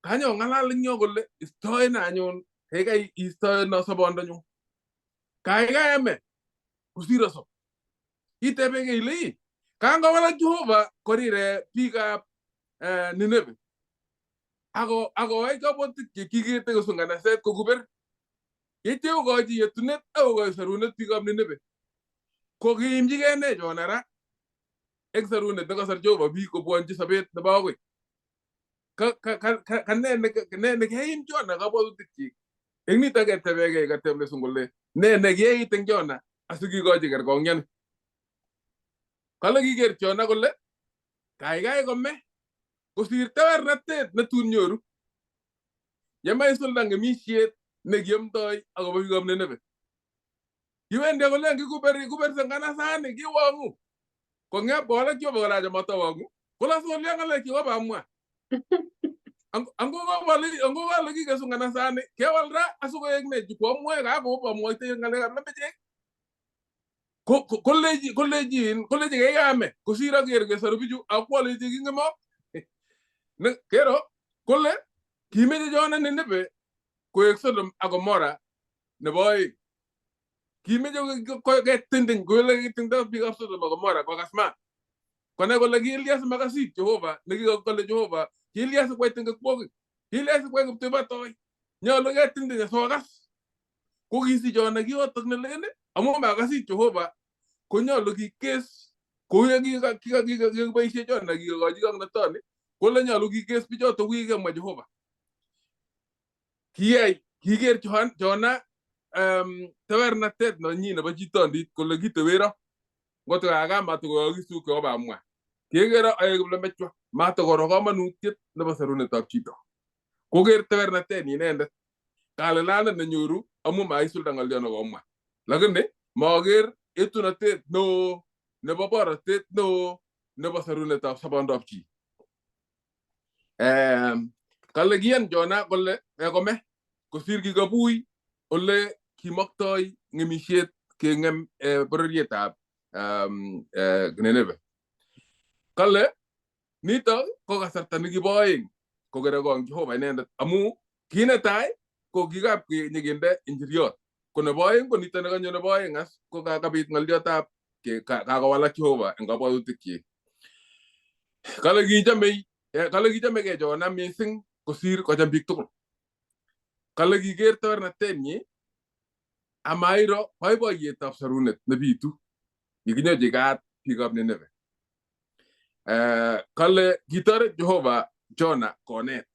kanyo ng'alal eng yo kole istoena anyun kaikai istoena sobondonyu kaikai ame kosir asob. Itebekei ile ii kangowalak Jehova korire biikab Nineve ako akoyai kabwatutik kikete kosu nganaset kokuber yeityo kokochi yetunet ak kokochi sorunet biikab Nineve. Ko kiimchigei ne Jona ra eng sorunet nekasor Jehova biik kobwonchi sobet nebo akoi? Ka ne nekeim Jona kabwatutikchik? Eng nito ketebekei kateb lesson kole ne nekieit eng Jona asikikochi kerkong'yani? Kale kiker Jona kole kaikai kome kosir tewernatet netun nyoru yemaisulda ng'emisiet nekiomdoi akobo biikab Nineve. Kiwendi akolen kikuber nganasani kiwong'u. Kong'et kowalak Jehova kole acha matawong'u kolasolyo ng'alek chekobamwa. Ango kole kikesu nganasani kewal ra asikoek ne chu koamwoe kakobamwoitoi ng'alekab lembechek. Koleji kaikai kosir aker kesoru bichu akwolechi king'emok. Kero kole kimeche Jona Nineve koek Sodom ak Gomora nebo oeng. Kimeche ketindiny kou ole kitingdo biikab Sodom ak Gomora kokas maat. Konai kole kiilya simakasit Jehova nekikole Jehova kiilya sikwai tengekwokik kiilya sikwai kiptuibatoi nyolu ketindiny asikokas. Ko kisich Jona kiyotok nelen amu makasit Jehova konyolu kikes kou ye kikiboisie Jona kikokochi kong'natoni kole nyolu kikes bichotok kikemwa Jehova. Kiyai kiker Jona tewernatet nenyi nebo chitondit kole kitewero ngot kaka matakoyookis tuguk chekobamwa. Kekere aek kiplemechwa matakoro komonutiet nebo sorunetab chito. Koker tewernatenyi inendet kalelanet nenyoru amu maisulda ng'olyo nekomwa. Lakini maker etunotet neo nebo borotet neo nebo sorunetab sobondab chi. Kale kiyan Jona kole kome kosir kikabui ole kimoktoi ng'emisiet keng'em bororietab Nineve. Kale nito ko kasarta nekibo oeng kokerekong Jehova inendet amu kii netai ko kikap nyikinde injiriot ko nebo oeng ko nito nekanyo nebo oeng as ko kakabit ng'olyotab kakowalak Jehova eng kabwatutikyik. Kale kichomegei Jona mising kosir kocham biik tugul. Kale kiker tewernatenyi amairo boiboiyetab sorunet nebitu yekinyochi kat biikab Nineve. Kale kitoret Jehova Jona konet.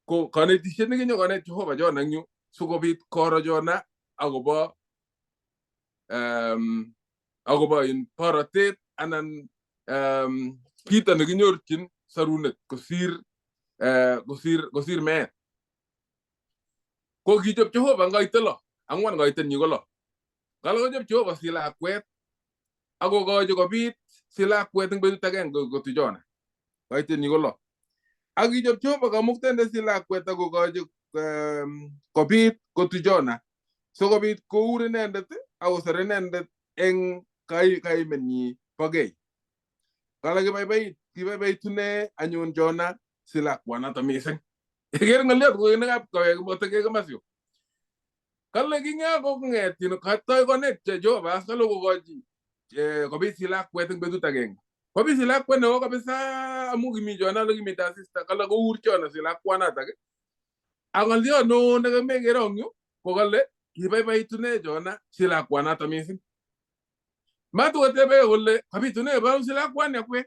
Ko konetisiet nekinyo konet Jehova Jona eng yu sikobit koro Jona akobo borotet anan kito nekinyorchin sorunet kosir meet. Ko kichob Jehova ngoite lo ang'wan koitenyi ko lo. Kale kochob Jehova si lakwet akokochi kobit si lakwet eng betut agenge kotu Jona. Koitenyi ko lo. Ak kichob Jehova kamuktaindet si lakwet akokochi kobit kotu Jona. Sikobit kour inendet akosor inendet eng kaimenyi bo kei. Kale kibaibait, kibaibaitu ne anyun Jona si lakwanoto mising. Iker ng'oliot ko nekap kawek kimotoke komasyo. Kale kingakong'et katoi konet Jehova kale kokochi kobit si lakwet eng betut agenge. Kobit si lakwet neo kabisa amu kimi Jona ole kimite asista kale kour Jona si lakwanatak. Ak ng'oliot neo nekemekere eng yu ko kale kibaibaitu ne Jona si lakwanato mising. Matukotebe kole kabitu ne si lakwani akwek.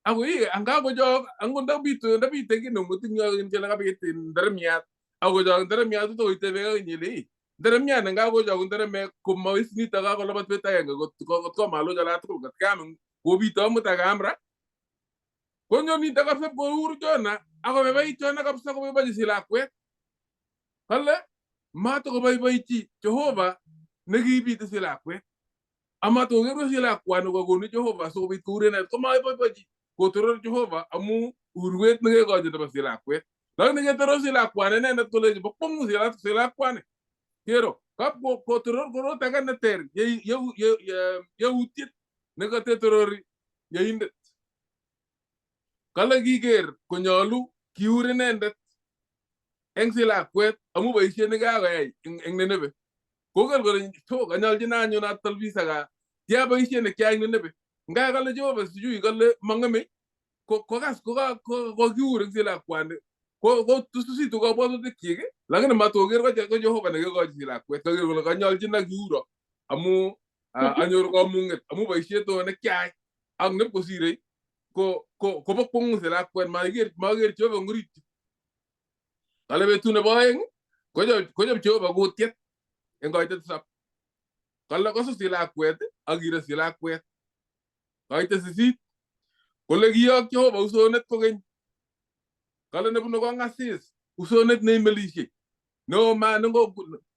Ako ii anga kochok angot ndabitu ndabite kiy nemutin yo kele kabit nderemiat akochok nderemiat to itebe akinye ile ii nderemiat ne kakochok nderemek komais nito kakolabat bet agenge kot komaloch ala tugul kot kaam kobito amut akaam ra konyo nito kabisa kour Jona akobaibait Jona kabisa koboibochi si lakwet. Kale matakoboiboichi Jehova nekibite si lakwet. Amatoker si lakwani kokonu Jehova sikobit kour inendet komaboiboichi kotoror Jehova amu urwet nekekochi nebo si lakwet. Lakini ketoror si lakwani inendet kolechi bo kwong'u si lakwani. Kero kap kotoror korot age neter yautiet nekatetorori yaindet. Kale kiker konyolu kiur inendet eng si lakwet amu boisiet nekakoyai eng Nineve. Koker kole to kanyolchin anyun atalbisa ka tia boisiet nekiai eng Nineve. Nga kale Jehova sijui kale mang'eme kokas kokiur eng si lakwani ko tususitu kabwatutikchik lakini matoker ko Jehova nekikochi si lakwet kaker kole kanyolchin ak kiuro amu anyor kamung'et amu boisiet oo nekiai ak nepkosirei ko kobo kwong'u si lakwet maker Jehova eng orit. Kale betut nebo oeng kochob Jehova kutiet eng koitet tisap. Kale kosus si lakwet ak kire si lakwet. Koitet sisit kole kiyok Jehova usonet kokeny. Kale nebunu kong'asis usonet neimelisiei neo ma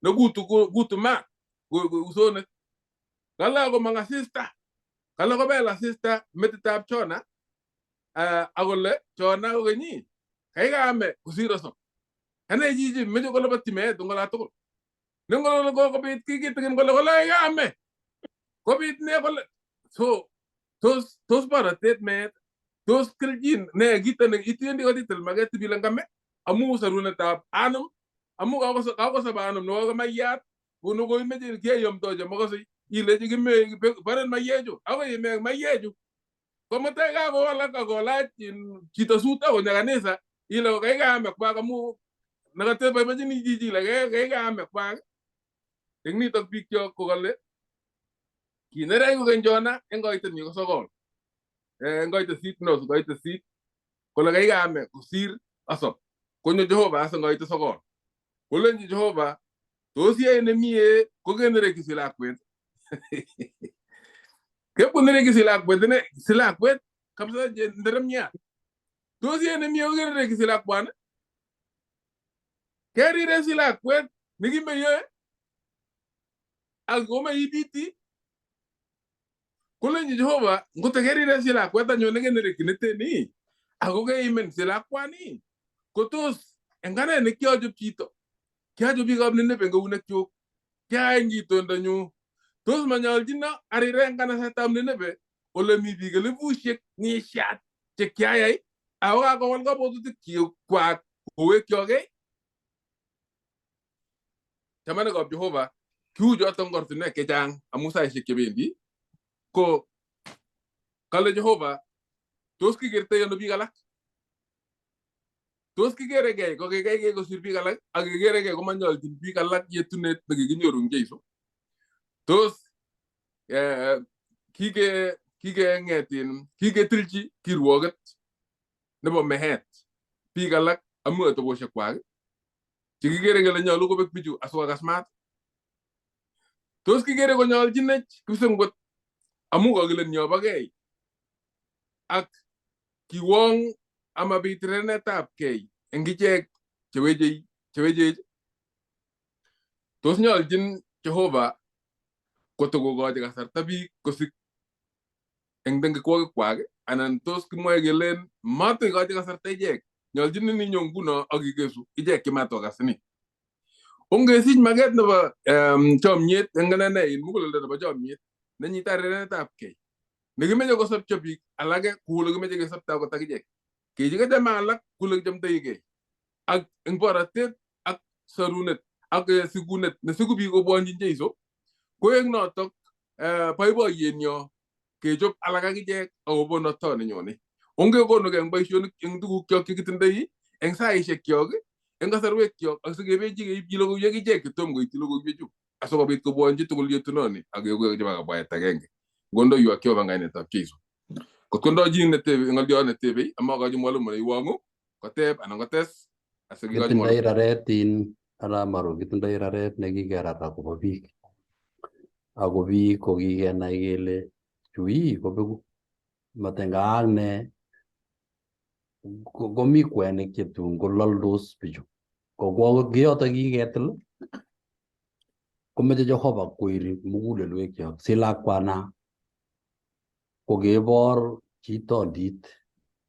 nekutu kutu ma usonet. Kale akomong asista. Kale kobel asista metitab Jona akole Jona kokeny kaikame kosir osop. Kanai chichi meche kolobotyi meet eng ola tugul. Nengolole kobit kiy kitikin kole kole kaikame. Kobit ne kole so tos borotet meet tos kelchin ne kito ne itendi kotitil maket ibile ngame amu sorunetab anum amu kakosop anum nebo maiyat kono koimeche keyomto chemokose ilechi kime baren maiyechu akoi imek maiyechu komutai kakowalak akolach chito sut akonyo kanisa ile kaikame kwak amu nekateboibochini chichi ile kaikame kwak eng nitok biikchok ko kale kinerech kokeny Jona eng koitet nyi ko sokol eng koitet sit no koitet sit kole kaikame kosir asop konyo Jehova as eng koitet sokol kolenji Jehova tos iyoe nemie kokenerekyi si lakwet kepkonerekyi si lakwet ine si lakwet kabisa nderemiat tos iyoe nemie kokenerekyi si lakwani kerire si lakwet nekimeyoe ak komeibiti kolenji Jehova ngoto kerire si lakwet anyun nekenerekyi neteni ako keimen si lakwani kotos eng ane nekiochob chito kiachob biikab Nineve eng eunekyuk kiayai eng itondonyu tos manyolchino arire eng kanasetab Nineve ole mi biik elifusiek ng'isiat che kiayai ako kakowal kabwatutik kwak kowekyokei. Chamanikab Jehova kiu choton ortinwek chechang amu saisiek chebendi ko kale Jehova tos kikertoi ano biik alak tos kikerekei ko kikeikei kosir biik alak ak kikerekei komanyolchin biik alak yetunet nekikinyoru eng Jeiso tos kikeng'etin kiketilchi kirwoket nebo meet biik alak amu atebosiek kwak chekikere kele nyolu kobek bichu asikokas maat tos kikere konyolchinech kipsengwet amu kakilen yobokei ak kiwong amabit rerenetab kei eng ichek chewechech tos nyolchin Jehova kotokokochi kasarta biik kosik eng tengekwokikwak anan tos kimwoe kelen matoikochi kasarta ichek nyolchin ininyo nguno ak ikesu ichek chematokas ni. Ongesich maket nebo chomyet eng inene in muguleldo nebo chomyet nenyite rerenetabkei nekimeche kosopcho biik alake kou ole kimeche kesopto akot akichek. Kechikechame alak kou ole kichomtoigei ak eng borotet ak sorunet ak sikunet nesiku biik kobwonchin Jeiso koek notok boiboiyenyo kechop alak akichek akobo noto nenyone. Ongekonugei eng boisionik eng tugukyok chekitindoi eng saishekyok eng kasarwekyok asikebechi keibchi logoiwek ichek chetom koityi logoiwechu asikobit kobwonchi tugul yetunoni ak kekoek chebo kabwaet agenge. Ngondoiwak Jehova eng kainetab Jeiso. Kot kondoi chi netebe ng'oliot netebei amakochi mwalimu neiwong'u koteb anan kotes asikikochi Kitindoi raret in arap Maru, kitindoi raret nekikerat akobo biik. Ako biik ko kikenai kele chu ii kobeku matengaak ne komi kwenik chetun kolaldos bichu. Ko kiyoto kiketil komeche Jehova koiri mugulelwekyok si lakwana kokebor chitondit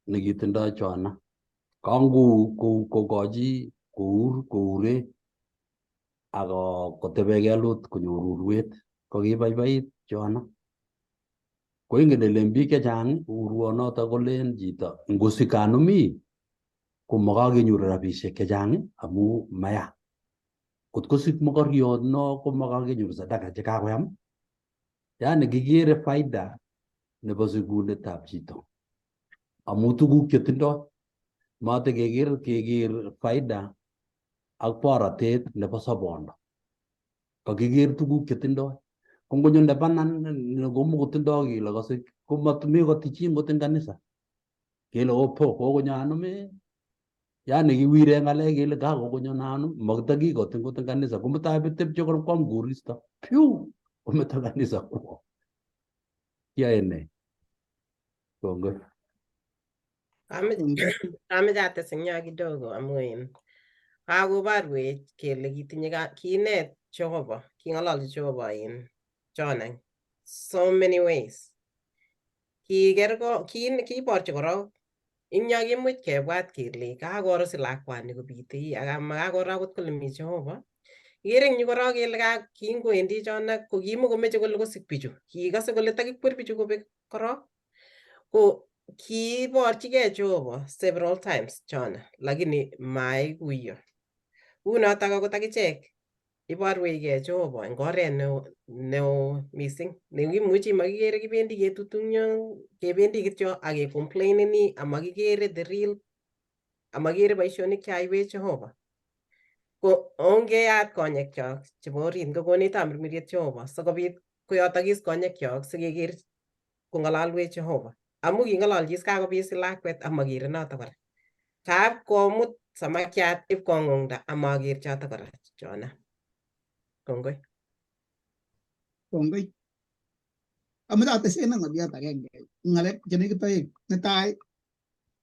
nekitindoi Joana. Kangu kokochi kour koure ak kotebe kelut konyor urwet kokibaibait Joana. Ko ingen ile en biik chechang urwonoto kolen chito ngosik anum ii komakakenyoru rabisiek chechang amu maya. Kot kosik mokoriot no komakakenyoru sadaka chekakoyam. Yani kikere faida nebo sikunetab chito amu tuguk chetindoi. Matekeker keker faida ak borotet nebo sobondo. Kakiker tuguk chetindoi. Ko ngonyo nebanan komokotindoi kele kosik komekoti chi ngot eng kanisa. Kele opo kokonyo anum ee. Yani kiwire ng'alek kele kakokonyo anum makitakikoti ngot eng kanisa komutai bitepche kwam koristo piu kometo kanisa kwo. Kiyoe ne? Kongoi. Kameche ates eng yo kidogo amu in kakoborwech kele kitinye kinet Jehova, king'ololchi Jehova in John eng so many ways. Kiker ko kiborchi korok ing yo kimuch kebwat kele kakoro si lakwani kobite ak makakoro akot kole mi Jehova. Ikere eng yu korok kele kingowendi John ko kimukomeche kole kosik bichu. Kikose kole takikwer bichu kobek korok. Ko kiborchigei Jehova several times John, lakini maikuyo. Unotok akot akichek iborwechgei Jehova eng oret neo mising nekimuchi makikere kibendi ketutunyo kebendi kityo ak kecomplaineni amakikere the real amakikere boisionik cheaiwech Jehova. Ko ongeyat konyekyok chebo orit ngokonech tamirmiriet Jehova sikobit koyotokis konyekyok sikeker kong'ololwech Jehova. Amu king'ololchis kakobit lakwet amakere noto kora. Kaab komut samakiat ipkong'ung'da amaker choto kora Jona. Kongoi. Kongoi. Amoche atesen ng'oliot agenge, ng'alek chenekit oeng. Netai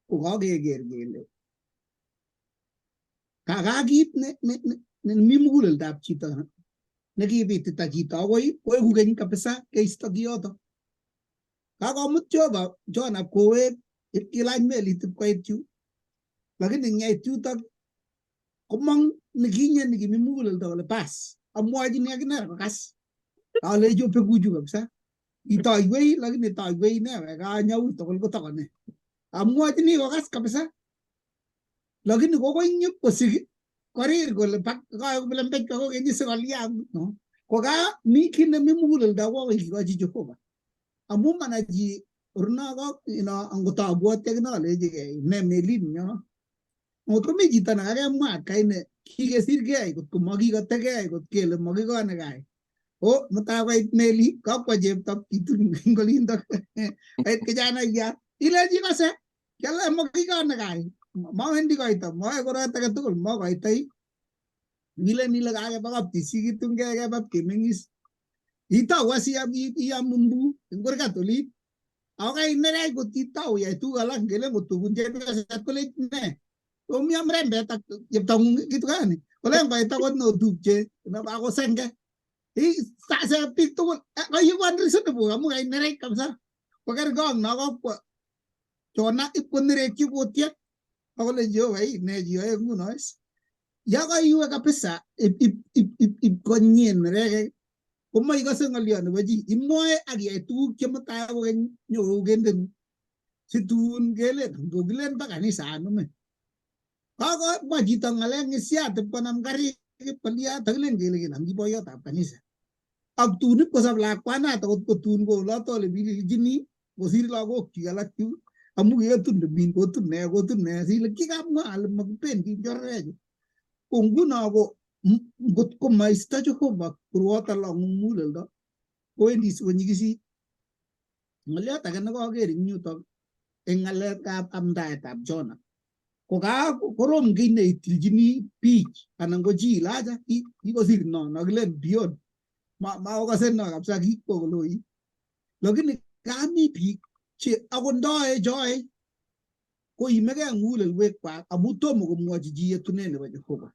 ko kakeker kele kaka kit ne mi muguleldab chito nekibitita chito akoi koeku keny kabisa keisto kiyoto. Kakomut Jehova Jona kowek ipkilany melit ipkoit yu. Lakini ngeit yutok komong nekinye nikimi muguleldo kole bas amwochini akine kokas. Alechi obekuchu kabisa. Itoiwei lakini toiwei ne we kanyau tugul kotokone. Amwochini kokas kabisa. Lakini kokoi nyip kosik korir kole kaek lembech kokeny sikolia no. Koka mi kit nemi muguleldo kokoi kikochi Jehova. Amu mana chi urno ko angot abwoti akine alechigei ne melit nyo. Ngot komi chito nekakemwa atkai kikesirgei kot ko makikotegei kot kele makikone kai. O mutai koit melit kakwa chepto kitun eng olindok kait kijanaiyat ilechi kose kiale makikone kai mawendi koito mayoe korot age tugul makoitoi ilen ile kakeba kaptisi kitungei keba kemeng'is itou as iam mbu eng kurgat olin ako kainerech kot itou iyai tuguk alak ngele ngotubun chepyoset kolech ne omi am rembet ak cheptong'ung kitu gani kolen koit akot neotupche ako senge sase biik tugul koiku unreasonable amu kainerech kabisa kokerkong no kokwo Jona ipkonerekyi kutiet akole Jehova ne chiyoe nguno is. Yakaiwe kabisa ipkonyen nerekek komaikose ng'olyo nebo chi, imwoe ak iyai tuguk chemutai kokeny nyoru kendenu. Situn kelen ngokilen ba kanisa anume. Kakomwa chito ng'alek ng'isiat ipkonam karik ipkolia takilen kele kinamchi boiyotab kanisa. Ak tun ipkosop lakwanato kot kotun ko oloto ole bililchini kosir lagokchik alak chu amu kiketun nemin kotun ne kotun ne sile kikamwa ale makibendi chororechu. Ko nguno ko ngot ko maisto Jehova koroito long'u muguleldo kowendi sikonyikisit. Ng'olyot age nekoker eng yutok eng ng'alekab amdaetab Jonah ko korom kiy neitilchini biich anan ko chi ile acha kikosir no nokilen beyond makokose no kabisa kikwo koloit lakini kami biik che akot ndoe choe koimegei mugulelwekwak amu tomo komwochi chi yetunet nebo Jehova.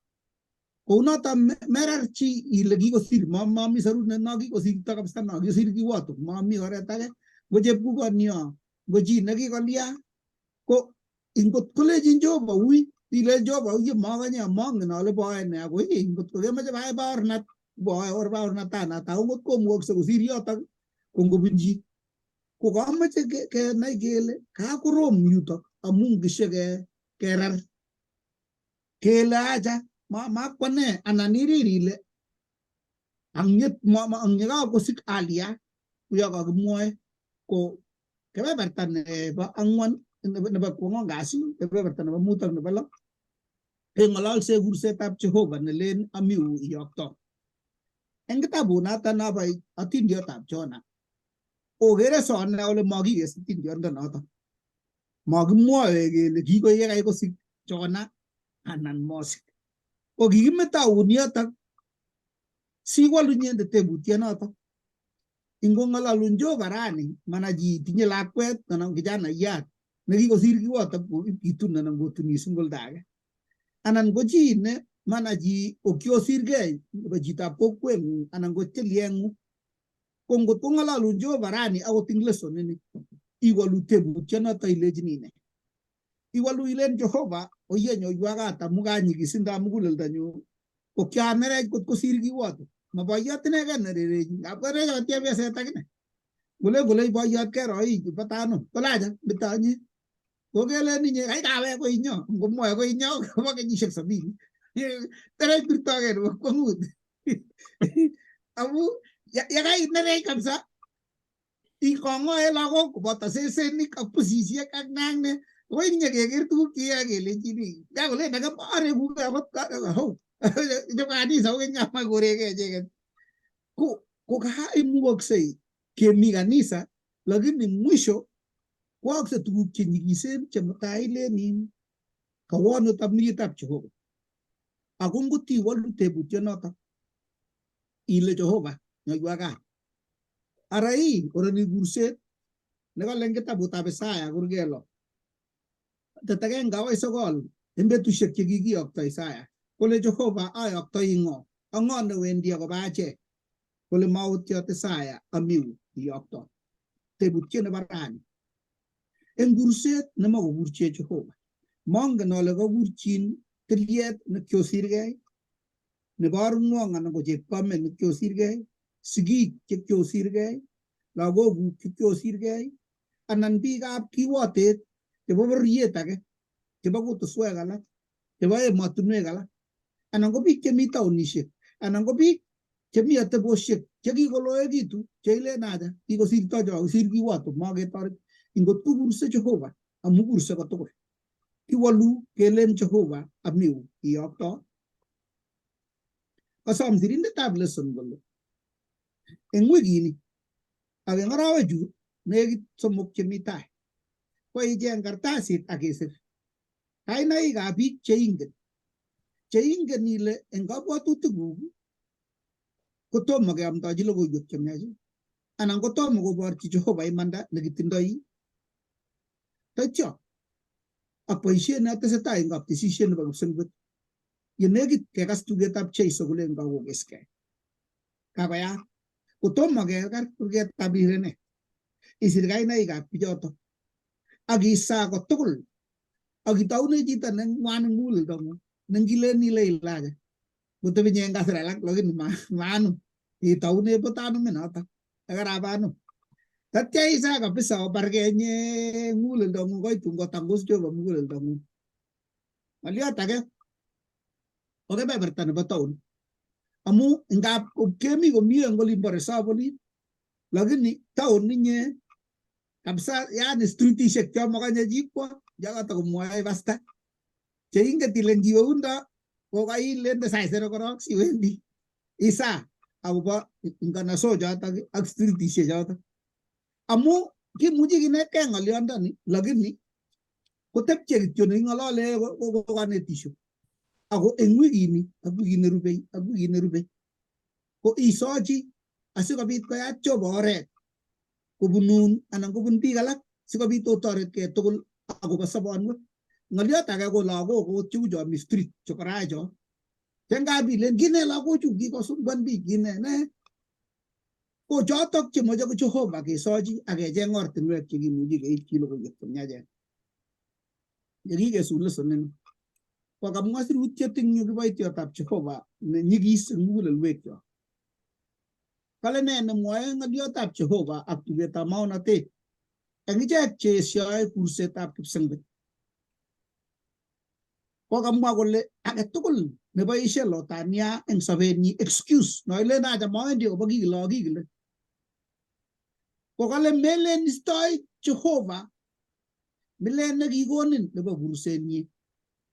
Kounoto merar chi ile kikosir mami sorunet no kikosirto kabisa no kikosir kiwoto mami oret age ngo chepkukonio ngo chi nekikolia ko ngot kolechin Jehova ui ilen Jehova uye makonye mongen ale boe ne ako ngot ko kemoche bae baornat boe or baornatanata ako ngot komukokse kosir yotok ko ngobunchi ko kamoche kenai kele kakorom yutok amu ngishe kerar kele acha makwane anan irir ile ang yekakosik alia kuyo kakimwoe ko kebeberta nebo angwan nebo kwang'wan kasi kebeberta nebo mut ak nebo lo keng'ololse kursetab Jehova nelen amiu iyokto. Eng kitabunoto nobo atindiotab Jona okere sone ole makikes atindiondenoto. Makimwoe kele kikoyekai kosik Jona anan mosik. Ko kikimetoun yotok siwolu inyendet tebutyonoto. Ingong'ololun Jehova rani mana chi tinye lakwet anan kijanayat nekikosir kiwoto kitun anan kotunis eng oldo age. Anan ko chi ne mana chi okiosirgei nebo chitab kokweng'ung anan ko tilyeng'ung. Ko ngot kong'ololun Jehova rani akot eng lesson ini iwolu tebutyonoto ilechini ne? Iwolu ilen Jehova oye nyoiwa kat amu kanyikisindab muguleldonyu ko kianerech kot kosir kiwoto. Ma boiyot inegen nererechi ngap korechot chepyoset akine. Ngolen kole boiyot kero ii batano kolacha metonye. Kokelen inye kai kawek koinyo ngomwoe koinyo kobo kenyisiek sabini. Nerech birtokei nebo kwongut. Amu yakainerech kabisa ikong'oe lagok koboto sesenik ak pusisiek ak ne ak ne akoi nyekeker tuguk cheyoe kelechini kakolen ake arekukei akot hou kanisa kokeny kamach korekei icheket ko kaimukoksei kemi kanisa lakini mwisho koakse tuguk chenyikisen che mutai ilen in kawono tamniyetab Jehova ako ngot iwolu tebutyonoto ile Jehova nyoiwa kat ara ii oroni kurset nekale eng kitabutab Isaya kurget lo tet agenge akoi sokol eng betusiek chekikiyokto Isaya kole Jehova ayoktoi ng'o ak ng'o newendi akobo achek kole mautiot Isaya amiu iyokto tebutiet nebo rani eng kurset nemakokurchech Jehova mongen ale kakurchin tilyet nekiosirgei nebo arung'wong anan ko chepkamet nekiosirgei sigik chekiosirgei lagokuk chekiosirgei anan biikab kiwotet chebo bororiet age chebo kutuswek alak chebo emotinwek alak anan ko biik chemi taonishek anan ko biik chemi atebosiek chekikoloekitu cheilen acha kikosirto cho kosir kiwoto maketoret ngot kokurse Jehova amu kurse kotugul kiwolu kelen Jehova amiu iyokto kosom sirindetab lesson kole eng wikini ak eng arawechu nekit somok chemi tai ko icheng kartasit ak isir kainaikab biik cheingen cheingen ile eng kabwatutikuk kotomo keamdochi logoiwek chemiach anan kotomo koborchi Jehova imanda nekitindoi taityo ak boisiet netesetai eng kaptesisiet nebo kipsengwet yenekit kekas tugetab Jeiso kolen kakokeskei kakoyaak kotomo kekar kurgetab rirenet isir kainaikab bichoto ak isaa kotugul ak itaune chito ne ng'wan eng muguleldong'ung Nengilen ile ilache kotebinye en kasir alak lakini maanum itoune but anumin notok akarap anum tatya isa kabisa obargei inye muguleldong'ung koitun kotangus Jehova muguleldong'ung. Ng'olyot age ko kebeberta nebo town amu ngap kemi komie eng olimbo reserve olin lakini town inye kabisa yani streetishek cho mokonye chi kwo chokoto komwoe pasta cheinget ile ngiwe undo kokailende saisere korok siwendi isa akobo nganasok chotok ak streetishek chotok amu kimuchi kinetkei ng'olyondoni lakini kotepche kityo neking'olole ko konetisho ako eng wikini ak wikit nerubei ak wikit nerubei ko isochi asikobit koyat Jehova oret kobunun anan kobun biik alak sikobit otoretkei tugul akobo sobonwek. Ng'olyot age ko lagok okot cheu cho mi street chokorae cho chengap ilen kine lagochu kikosumbuan biik kine ne ko chotok chemoche ko Jehova kesochi ak kecheng ortinwek chekimuchi keityi logoiwek chemiachen. Yekikesun lesson ini ko kamwa sirutiet eng yu kiboitiotab Jehova ne nyigis eng mugulelwekyok. Kale ne nemwoe ng'oliotab Jehova ak tugetab maonatet eng ichek cheesioi kursetab kipsengwet. Kokamwa kole age tugul neboisie lotania eng sobenyi excuse noilen acha mawendi akobo kikile ak kikile. Kokale melen istoi Jehova milet nekikonin nebo kursenyi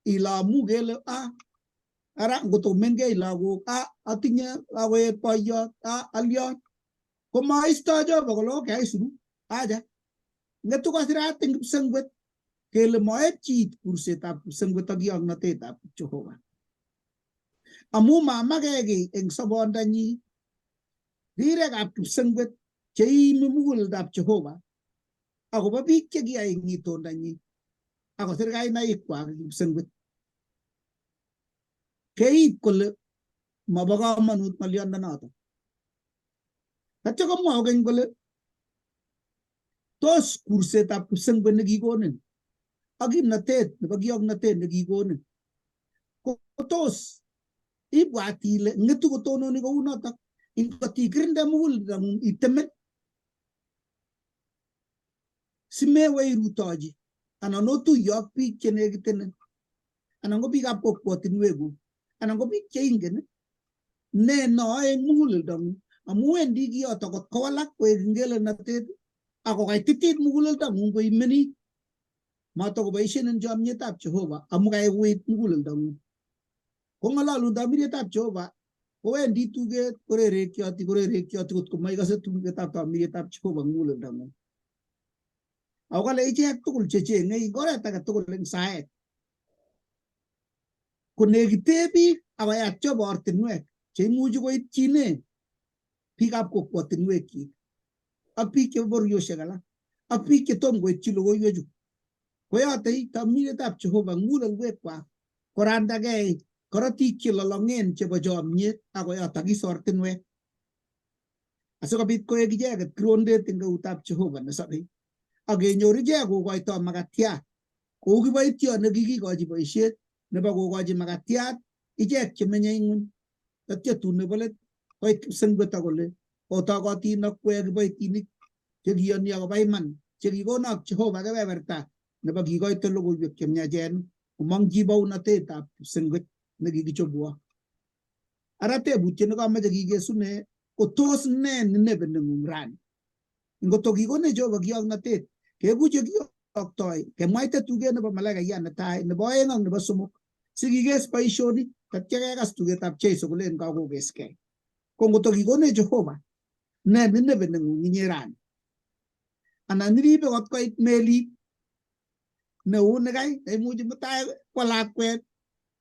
ile amu kele ah ara ngot mengech lagok ah atinye akoet boiyot ah alion komaistoi Jehova kole okay aisuru acha ng'etu kosirat eng kipsengwet kele maepchi kursetab kipsengwet ak kioknotetab Jehova amu mamakee kiy eng sobondanyi rirekab kipsengwet cheiimi muguleldab Jehova akobo biik chekiyai eng itondonyi akosir kainaikwak eng kipsengwet. Keit kole mobo komonut ng'oliondonoto. Tatyo komwa kokeny kole tos kursetab kipsengwet nekikonin ak kimnatet nebo kioknotet nekikonin ko tos ibwat ile ng'etu kotononi kounotok ingot ikirinde muguleldang'ung itemen simewe irutochi anan otuiye ak biik chenekitenen anan ko biikab kokwotinwekuk anan ko biik cheingen ne noe eng muguleldang'ung amu wendi kiyoto kot kowalak koek ngelelnatet ako kaititit muguleldang'ung koimenit matakoboisien eng chomyetab Jehova amu kaikwit muguleldang'ung. Kong'ololun tamirietab Jehova kowendi tuget korerekyoti korerekyoti kot komaikose tugetab tamirietab Jehova eng muguleldang'ung. Ako kale ichek tugul checheng'ei eng oret age tugul eng saet konekite biik akoyat Jehova ortinwek cheimuchi koitchine biikab kokwotinwekyik ak biik chebo bororiosiek alak ak biik chetom koitchi logoiwechu. Koyotei tamirietab Jehova eng mugulelwekwak korandagei korotik chelolong'en chebo chomyet akoyotokis ortinwek asikobit koek icheket kirondet eng eutab Jehova nesobei ak kenyor ichek kokoitoi makatiat kou kiboitiot nekikikochi boisiet nebo kokochi makatiat ichek chemenye ing'weny. Tatyo tun nebo let koit kipsengwet ak kole otokotin akwek kiboitinik chekiyoni akobo iman chekikonok Jehova kebeberta nebo kikoito logoiwek chemiachen komongchi bounatetab kipsengwet nekikichobwok. Ara tebutiet nekomoche kikesune ko tos ne Nineve neng'ung rani? Ngotko kikonech Jehova kioknotet keku chekiyoktoi kemwaite tuget nebo malaikayat netai nebo oeng ak nebo somok sikikes boisionik tatya kekas tugetab Jeiso kolen kakokeskei. Ko ngotko kikonech Jehova ne Nineve neng'ung inye rani? Anan iribe kot koit melit neu nikai neimuchi mutai kwo lakwet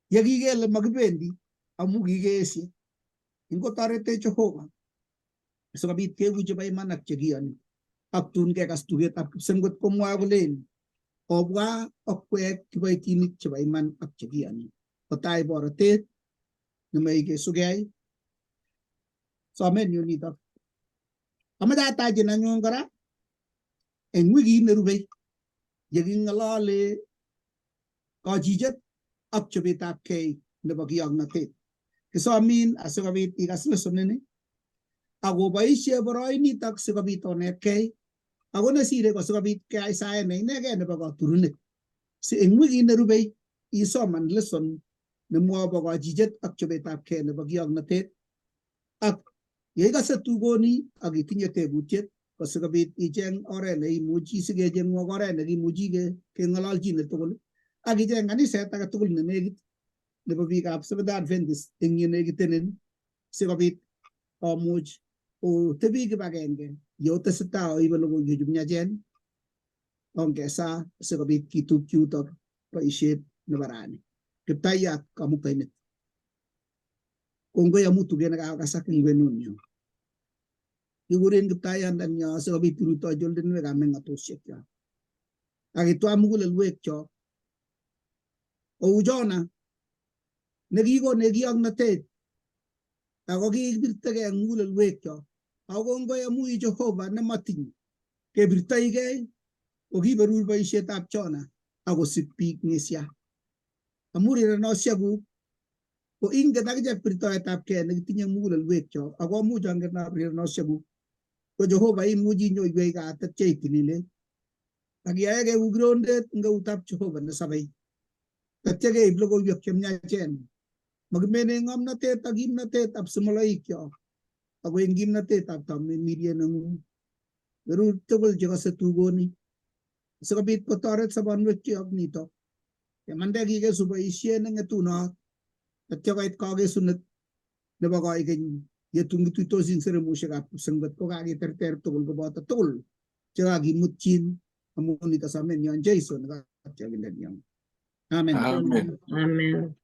yekikele makibendi amu kikeesye. Ingotoretech Jehova sikobit keku chebo iman ak chekiyoni ak tun kekas tugetab kipsengwet komwoe kolen obwa okwek kiboitinik chebo iman ak chekiyoni kotai borotet nemoikesugei somenyu nitok. Amache atachin anyun kora eng wikit nerubei yeking'olole kochichet ak chobetabkei nebo kiyoknotet. Kisomin asikobit ikas lesson ini akoboishe boroinitok sikobit onetkei ako nesire ko sikobit keyai saet ne inegei nebo katurunet. Si eng wikit nerubei isoman lesson nemwoe kochichet ak chobetabkei nebo kiyoknotet ak yeikose tugoni ak itinye tebutiet ko sikobit icheng oret neimuchi sikechengwok oret nekimuchi keng'ololchine tugul ak icheng kaniset age tugul nenekit nebo biikab Seventh Adventist eng yenekitenin sikobit omuch otebi kibagenge yeotesetai oibe logoiwechu miachen ongesaa sikobit kitupchi yutok boisiet nebo rani. Kiptayat Kamuktaindet. Kongoi amu tuget nekakasak eng kwenunyo. Kikuren Kiptayatndenyo sikobit irutochi oldinwekab meng'atosiekyok ak itwa mugulelwekyok kou Jona nekikonech kiyoknotet ako kikibirtegei eng mugulelwekyok. Ako kongoi amu i Jehova nemotiny kebirtoigei kokiberur boisietab Jona akosik biik ng'esia. Amu rirenosiekuk ko ingen akichek birtoetabkei nekitinye eng mugulelwekyok ako amuch angen rirenosiekuk ko Jehova imuchi inyoiwech kaat atya itililech ak iyae kou kirondet eng eutab Jehova nesobei tatya keib logoiwek chemiachen. Makimene ng'omnotet ak kimnotetab simoloikyok ako eng kimnotetab tamirmiriet neng'ung. Berur tugul chekose tugoni sikobit kotoret sobonwekyok nitok. Yemande kikesu boisiet neng'etunot atya koit kakesunet nebo koikeny yetun kituitosi eng seremusiekab kipsengwet ko kakiterter tugul koboto tugul chekakimutyin amu nito somenyon Jesu nekatiokindenyon. Amen. Amen. Amen.